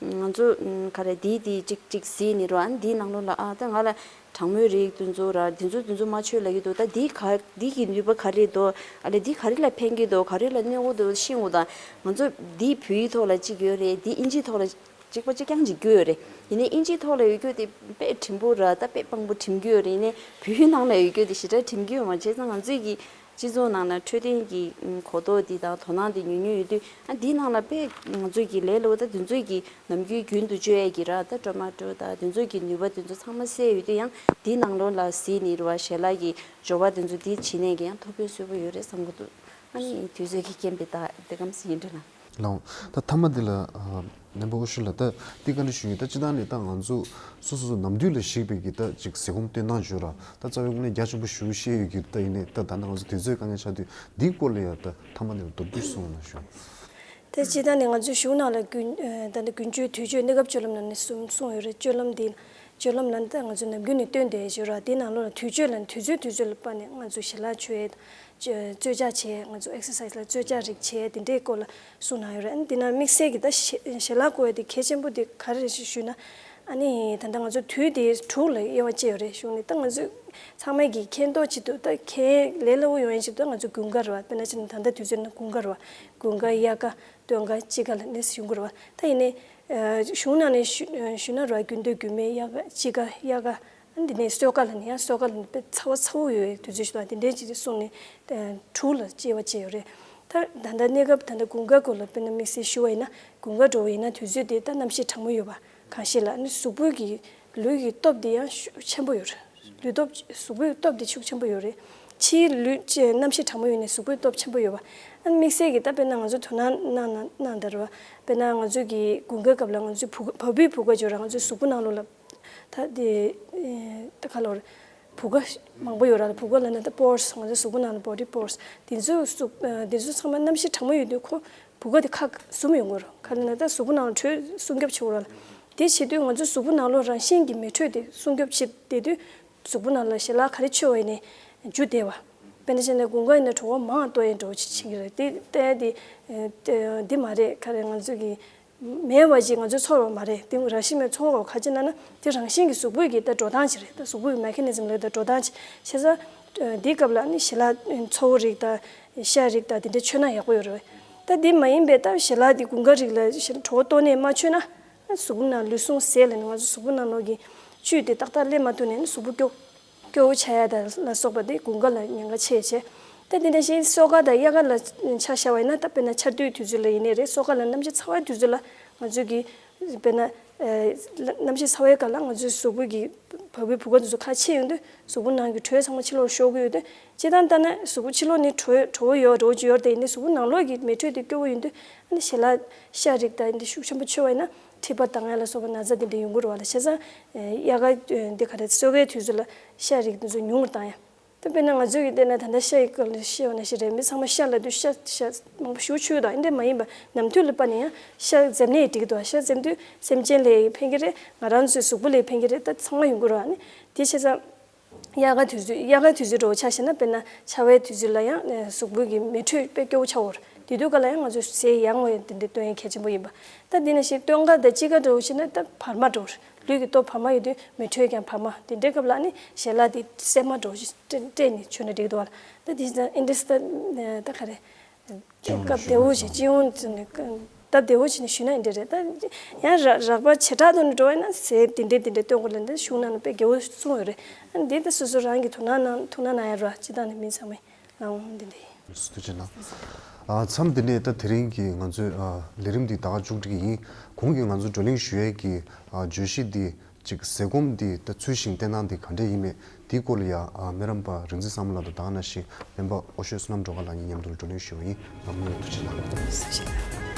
ང་ཚོ་ག་རེ་འདི་འདི་གཅིག་གཅིག་གཟིགས་ནས་ར། འདི་ནང་ལོགས་ལ་ཨ་ད་ང་ལ། གྲང་མོའི་རིགས་དེ་ཚོ་ར་དེ་ཚོ་དེ་ཚོ་མ་མཆོད་ལབ་ཀྱི་འདུག་ད་འདི་ག་འདི་གི་ནུས་པ་ག་རེ་འདུག་ཨ་ལས་འདི་ག་རེ་ལ་ཕན་གྱི་འདུག་ག་རེ་ལ་གནོད་ཀྱི་འདུག་ཤེས་དགོས། ད་ང་ཚོ་འདི་བོད་ཡིག་ཐོག་ལ་གཅིག་ཡོད་རེད། འདི་ཨིན་ཇིའི་ཐོག་ལ་གཅིག་པ་གཅིག་རྐྱང་གཅིག་རྒྱུ་ཡོད་རེད། ཡིན་ནའི་ཨིན་ཇིའི་ཐོག་ལ་ཡོད་རྒྱུ་དེ་དཔེ་བྲིན་པོ་ར། ད་དཔེ་དཔང་པོ་བྲིན་རྒྱུ་ཡོད་རེད། ཡིན་ནའི་བོད་ཡིག་ནང་ལ་ཡོད་རྒྱུ་དེ་ཞེ་དྲག་བྲིན་རྒྱུ་ཡོད་མ་རེད། བྱས་ཙང་ང་ཚོས་ཀྱི་སྤྱི་ཚོགས་ནང་ལ་འཕྲོད་བསྟེན་གྱི་གོ་རྟོགས་འདི་དང་དོ་སྣང་འདི་ཉུང་ཉུང་ཡོད་དུས་ཨ་འདིའི་ནང་ལ་དཔེ་ང་ཚོས་ཀྱི་ལས་སླ་པོ་ད་དེ་ཚོས་ཀྱི་ནམ་རྒྱུན་རྒྱུན་དུ་སྤྱོད་ཡས་ཀྱི་ར་ད་ཊོ་མ་ཊོ་ད་དེ་ཚོས་ཀྱི་ནུས་པ་དེ་ཚོ་ཚང་མ་གསལ་ཡོད་དུས་ཡང་འདིའི་ནང་ལོགས་ལ་གཟིགས་ནས་ར་བ་ཞལ་ལག་གི་སྦྱོར་བ་དེ་ཚོ་འདི་བྱེད་ནས་ཀྱི་ཡང་ཐོ་ཕོད་སོས་པོ་ཡོད་རེད་བསམ་གི་འདུག་ཨ་ནི་དུས་ཚོད་ཀྱི་རྐྱེན་པས་ད་འདི་གམ་སེ་ཡིན་འདྲ་ན། ལགས། ད་མཐའ་མ་འདི་ལ་ཨ་ནན་པོ་ཨོ་ཤུ་ལགས། ད་འདི་བཀའ་འདྲི་ཞུ་ཡིན། ད་སྤྱིར་བཏང་ནས་ད་ང་ཚོ་སོ་སོ་སོ་ནམ་དུས་ལ་གཞིགས་པའི་གི་ད་ཅིག་ཟས་སྐོམ་སྟོན་སྟངས་བརྗོད་ར། ད་རྩ་བའི་དངོས་གནས་རྒྱ་ཆེན་པོ་ཞུ་བཤད་ཡོད་གི། ད་ཡིན་ནའི་ད་ད་ནང་ང་ཚོ་དུས་ཚོད་དཀའ་ངལ་ཆགས་དུས་འདིའི་སྐོར་ལ་ཡང་ད་མཐའ་མ་འདི་ལ་མདོར་བསྡུས་གསུངས་གནང་ཞུ། ད་སྤྱིར་བཏང་ནས་ང་ཚོའི་གཞུང་ནང་ལ་དགུན་ད་ལྟ་དགུན་ཆོས་དུས་མཆོད་གནས་སྐབས་སྤྱོད་ལམ་ནང་ནས་གསུང་གསུངས་ཡོད་རེད། སྤྱོད་ལམ་འདི་སྤྱོད་ལམ་ལ་ད་ང་ཚོ་ནམ་རྒྱུན་ནས་བསྟུན་བསྡད་ཡོད་ར། དེ་ནང་ལོགས་ལ་དུས་མཆོད་ལ་དུས་ཚོད་དུས་ཚོད་ལ་དཔག་ནས་ང་ཚོ་ཞལ་ལག་མཆོད་ཡས། རྩོལ་བཅག་བྱས། ང་ཚོ་ཨེག་སར་སའི་སི་ལ་རྩོལ་བཅག་རིགས་བྱས། དེ་འདྲའི་སྐོར་ལ་གསུངས་གནང་ཡོད་རེད། ཨ་ནི་དེ་ནང་དམིགས་བསལ་གྱི་ད་ཞལ་ལག་བསྐོལ་ཡ་དེ་གལ་ཆེན་པོ་དེ་ག་རེ་རེད་ཞུས་ན། ཨ་ནི་ད་ལྟ་ང་ཚོ་དུས་དེ་དྲུག་ལ་དབྱེ་བ་ཕྱེ་ཡོད་རེད་གཞུང་ནས། ད་ང་ཚོ་ཚང་མས་ཀྱི་མཁྱེན་རྟོགས་ཆེད་དུ་ད་གལ་ལས་སླ་པོ་ཡོང་ཡ་ཆེད་དུ་ང་ཚོ་དགུན་ཁ་རེད་བ། དཔེར་ན་ཆ་ནས་ད་ལྟ་དུས་ཚོད་ནང་དགུན་ཁ་རེད་བ། དགུན་ཁ། དབྱར་ཁ། སྟོན་ཁ། དཔྱིད་ཁ་ལ་ནས་ཡོང་གི་རེད་བ། ད་ཡིན་ནའི་གཞུང་ནང་ནས་ཞུ་ཞུ་ན་རེད་བ། དགུན་སྟོད། དགུན་སྨད། དབྱར་ཁ། དཔྱིད་ཁ། དབྱར་ཁ། འདི་ནས་སོས་ཁ་ལ་ནི་ཡང་སོས་ཁ་ལ་ནི་དཔེ་ཚ་བ་ཚ་བོ་ཡོད་དུས་ཚོད་ཞིག་དང་དེ་འདྲའི་ཅིག་གསུངས་ནས་དྲུག་ལ་དབྱེ་བ་ཕྱེ་ཡོད་རེད། ད་ད་ལྟ་གནས་སྐབས་ད་ལྟ་དགུན་ཁ་སྐོར་ལ་དཔེར་ན་དམིགས་བསལ་ཞུ་བ་ཡིན་ན། དགུན་ཁ་འགྲོ་བ་ཡིན་ན་དུས་ཚོད་དེ་ད་གནམ་གཤིས་གྲང་མོ་ཡོད་པ་གང་ཞིག་ལ་ནི་གཟུགས་པོའི་གི་ལུས་ཀྱི་སྟོབས་དེ་ཡང་ཤུགས་ཆེན་པོ་ཡོད་རེད། ལུས་སྟོབས། གཟུགས་པོའི་སྟོབས་དེ་ཤུགས་ཆེན་པོ་ཡོད་རེད། ཕྱིའི་ལུས་ཀྱི་གནམ་གཤིས་གྲང་མོ་ཡོད་ནས་གཟུགས་པོའི་སྟོབས་ཆེན་པོ་ཡོད་པ། ཨ་ནི་དམིགས་བསལ་གྱི་ད་དཔེར་ན་ང་ཚོ་དོ་སྣང་གནང་གནང་གནང་དང་རེད་བ། དཔེར་ན་ང་ཚོ་གི་དགུན་ཁའི་སྐབས་ལ་ང་ཚོའི་བུ་ག་བ་སྤུའི་བུ་ག་ཅིག་ཡོད་ར། ང་ཚོའི་གཟུགས་པོ་ནང་ལོགས་ལ། ད་དེ་ཨེ་ད་ག་ལབ་རེད། བུ་ག་མང་པོ་ཡོད་ར། བུ་ག་ལབ་ན་ད་པོར་སི། ང་ཚོའི་གཟུགས་པོ་ནང་ལ་བོ་ཌི་པོར་སི། དེ་ཚོའི་གཟུགས་ཨ་དེ་ཚོ་ཚང་མ་གནམ་གཤིས་གྲང་མོ་ཡོད་དུས་ཁོ་བུ་ག་དེ་ཁ་ཟུམ་ཡོང་གི་རེད། ག་ལབ་ན་ད་གཟུགས་པོ་ནང་ལ་དྲོད་སྲུང་སྐྱོབ་བྱེད་དགོས་ར། དེ་བྱེད་དུས་ང་ཚོའི་གཟུགས་པོ་ནང་ལོགས་རང་བཞིན་གྱི་མེ་དྲོད་དེ་སྲུང་སྐྱོབ་བྱེད་བསྡད་དུས། གཟུགས་པོ་ནང་ལ་ཞལ་ལག་ག་རེ་མཆོད་པ་ཡིན་ནའི་འཇུ་བདེ་བ། དཔེར་ན་བྱས་ན་དགུན་ཁ་ཡིན་ན་བྲོ་བ་མང་བ་གཏོང་ཡས་འགྲོ་བྱེད་ཀྱི་རེད། དེ་ལྟ་ཡ་དེ་ཨེ་དེ་འདི་མ་རེད། ག་རེ་ང་ཚོ་གི་མེད་པ་ཅིག་ང་ཚོས་ཚོར་བ་མ་རེད། དེ་རང་བཞིན་མེད་ཚོར་བ་ག་ཅི་ན་ན་དེ་རང་བཞིན་གྱི་གཟུགས་པོའི་གི་ད་འགྲོ་སྟངས་ཅིག་རེད། ད་གཟུགས་པོའི་མེ་ཁ་ནི་ཛམ་ལབ་ད་འགྲོ་སྟངས་ཅིག་བྱས་ཙང་འདིའི་སྐབས་ལ་ནི་ཞལ་ལག་ཚོ་བོ་རིགས་དང་ཤ་རིགས་དང་དེ་འདྲ་མཆོད་ན་ཡག་པོ་ཡོད་རེད། ད་དེ་མ་ཡིན་པའི་ད་ཞལ་ལག་དེ་དགུན་ཁ་རིགས་ལ་ཞལ་བྲོ་བ་གཏོང་ནས་མ་མཆོད་ན། གཟུགས་པོ་ནང་ལུས་ཟུངས་ཟད་ལ་ནི་ང་ཚོ་གཟུགས་པོ་ནང་ལོགས་ཀྱི་བཅུད་དེ་ཏག་ཏག་སླེབས་མ་ཐུབ་ནས་ནི་གཟུགས་པོ་སྐྱོ་སྐྱོ་བོ་ཆགས་ཡ་དང་ལ་སོགས་པ་དེ་དགུན་ཁ་ལ་ཉེན་ཁ་ཆེ་ཆེ། ད་དེ་འདྲ་ཞིག་སོས་ཁ་དང་དབྱར་ཁ་ལ་ཆ་བཞག་པ་ཡིན་ན། ད་དཔེར་ན་ཆར་དུས་དུས་ཚོད་ལ་ཡིན་ནའི་རེད། སོས་ཁ་ལ་གནམ་གཤིས་ཚ་བའི་དུས་ཚོད་ལ་ང་ཚོ་གི་དཔེར་ན་ཨེ་གནམ་གཤིས་ཚ་བའི་སྐབས་ལ་ང་ཚོའི་གཟུགས་པོ་གི་བ་སྤུའི་བུ་ག་དེ་ཚོ་ཁ་ཕྱེ་ཡོང་དུས་གཟུགས་པོ་ནང་གི་དྲོད་ཚང་མ་ཕྱི་ལོགས་ཤོར་གི་ཡོད་དུས། སྤྱིར་བཏང་ལྟ་ན་གཟུགས་པོ་ཕྱི་ལོགས་ནས་དྲོད་དྲོ་བོ་ཡོད་དྲོ་བོ་ཅིག་ཡོད་དེ་ཡིན་ནའི་གཟུགས་པོ་ནང་ལོགས་ཀྱི་མེ་དྲོད་དེ་སྐྱོ་བོ་ཡིན་དུས། ཨ་ནི་ཞལ་ལག་ཤ་རིགས་དང་འདི་ཤུགས་ཆེན་པོ་མཆོད་པ་ཡིན་ན་མཁྲིས་པ་དང་ཡ་ལ་སོགས་པ་ན་ཚ་དེ་འདྲ་ཡོང་གི་རེད་བ་ལ། བྱས་ཙང་དབྱར་ཁ་འདི་ག་རེ་སོས་ཁའི་དུས་ཚོད་ལ་ཤ་རིགས་དེ་ཚོ་ཉུང་བར་བཏང་ཡ། ད་དཔེར་ན་ང་ཚོས་ཀྱི་བལྟས་ན་ད་ལྟ་ཤ་ཡི་སྐོར་ལ་བཤད་པ་ནང་བཞིན་རེད། མི་ཚང་མ་ཤ་ལབ་དུས་ཤ་ཤ་མང་པོ་ཞེ་པོ་མཆོད་ཀྱི་འདུག་ཨ་འདྲ་མ་ཡིན་པ་ནམ་དུས་ལ་དཔག་ནས་ཡང་ཤ་འཛེམ་ནས་འགྲིག་གི་འདུག་ཤ་འཛེམ་དུས་སེམས་ཅན་ལ་ཕན་གྱི་རེད། ང་རང་ཚོའི་གཟུགས་པོ་ལ་ཕན་གྱི་རེད། ད་ཚང་མ་ཡོང་གི་རེད། ཨ་ནི་དེ་བྱས་ཙང་དབྱར་ཁ་དུས་ཚོད་དབྱར་ཁ་དུས་ཚོད་འདྲ་བོ་ཆ་བཞག་ན། དཔེར་ན་ཆར་པའི་དུས་ཚོད་ལ་ཡང་གཟུགས་པོ་གི་མེ་དྲོད་དཔེ་སྐྱོ་བོ་ཆགས་ཡོད་རེད། དེ་དུས་སྐབས་ལ་ཡང་ང་ཚོ་ཟས་ཡང་ངོ་ཡང་དེ་འདྲའི་བཏོན་ཡ་གལ་ཆེན་པོ་ཡིན་པ། ད་འདི་ནང་བཞིན་སྟོན་ཁ་དང་དཔྱིད་ཀ་འདྲ་བོ་བྱས་ན་ད་བར་མ་འདྲ་བོ་རེད། ལུས་ཀྱི་སྟོབས་བར་མ་ཡོད་དུས་མེ་དྲོད་ཀྱང་བར་མ། དེ་འདྲའི་སྐབས་ལ་ནི་ཞལ་ལག་དེ་སྲན་མ་འདྲ་བོ་ཞིག་སྤྲད་ནས་མཆོད་ན་འགྲིག་འདུག་བ་ལ། ད་འདི་ཨིན་འདྲ་ད་ད་ག་རེ། སྐབས་བདེ་བོ་ཞིག་སྤྱི་ཡོངས་ནས་སྟབས་བདེ་བོ་ཞིག་ནས་ཞུས་ན་འདི་རེད། ད་ཡང་ར་རགས་པ་བྱེ་བྲག་ཏུ་ནས་འགྲོ་བ་ཡིན་ན་ཟས་འདི་འདྲས་འདི་འདྲས་སྟོན་དགོས་ལབ་འདི་གཞུང་ནང་ནས་དཔེ་རྒྱལ་བོ་གསུངས་ཡོད་རེད། ཨ་འདི་ད་སོ་སོ་རང་གིས་དོ་སྣང་གནང་ཐུགས་སྣང་གནང་ཡ་རོགས། སྤྱི་བཏང་ནས་མི་ཚང་མས་ལའང་འདི་འདྲས། ཐུགས་རྗེ་གནང་། ཨ་མཚམས་འདི་ནས་ད་དེ་རིང་གི་ང་ཚོའི་ཨ་ལས་རིམ་འདི་ད་ག་མཇུག་སྒྲིལ་གྱི་ཡིན། གོང་གི་ང་ཚོ་བགྲོ་གླེང་ཞུ་ཡས་ཀྱི་ཨ་བརྗོད་གཞི་འདི་ཅིག་ཟས་སྐོམ་འདི་ད་ཚུལ་བཞིན་བསྟེན་སྟངས་འདི་ག་འདྲས་ཡིན་མེད་འདིའི་སྐོར་ལ་ཡ་ཨ་སྨན་རམས་པ་རིག་འཛིན་བསམ་གླིང་ལགས་དང་ད་ག་ནང་བཞིན་སྨན་པ་ཨོ་ཤོད་བསོད་ནམས་སྒྲོལ་དཀར་ལགས་གཉིས་མཉམ་དུ་བགྲོ་གླེང་ཞུས་པ་ཡིན། ཨ་མུ་ཐུགས་རྗེ་གནང་། ཐུགས་རྗེ་གནང་།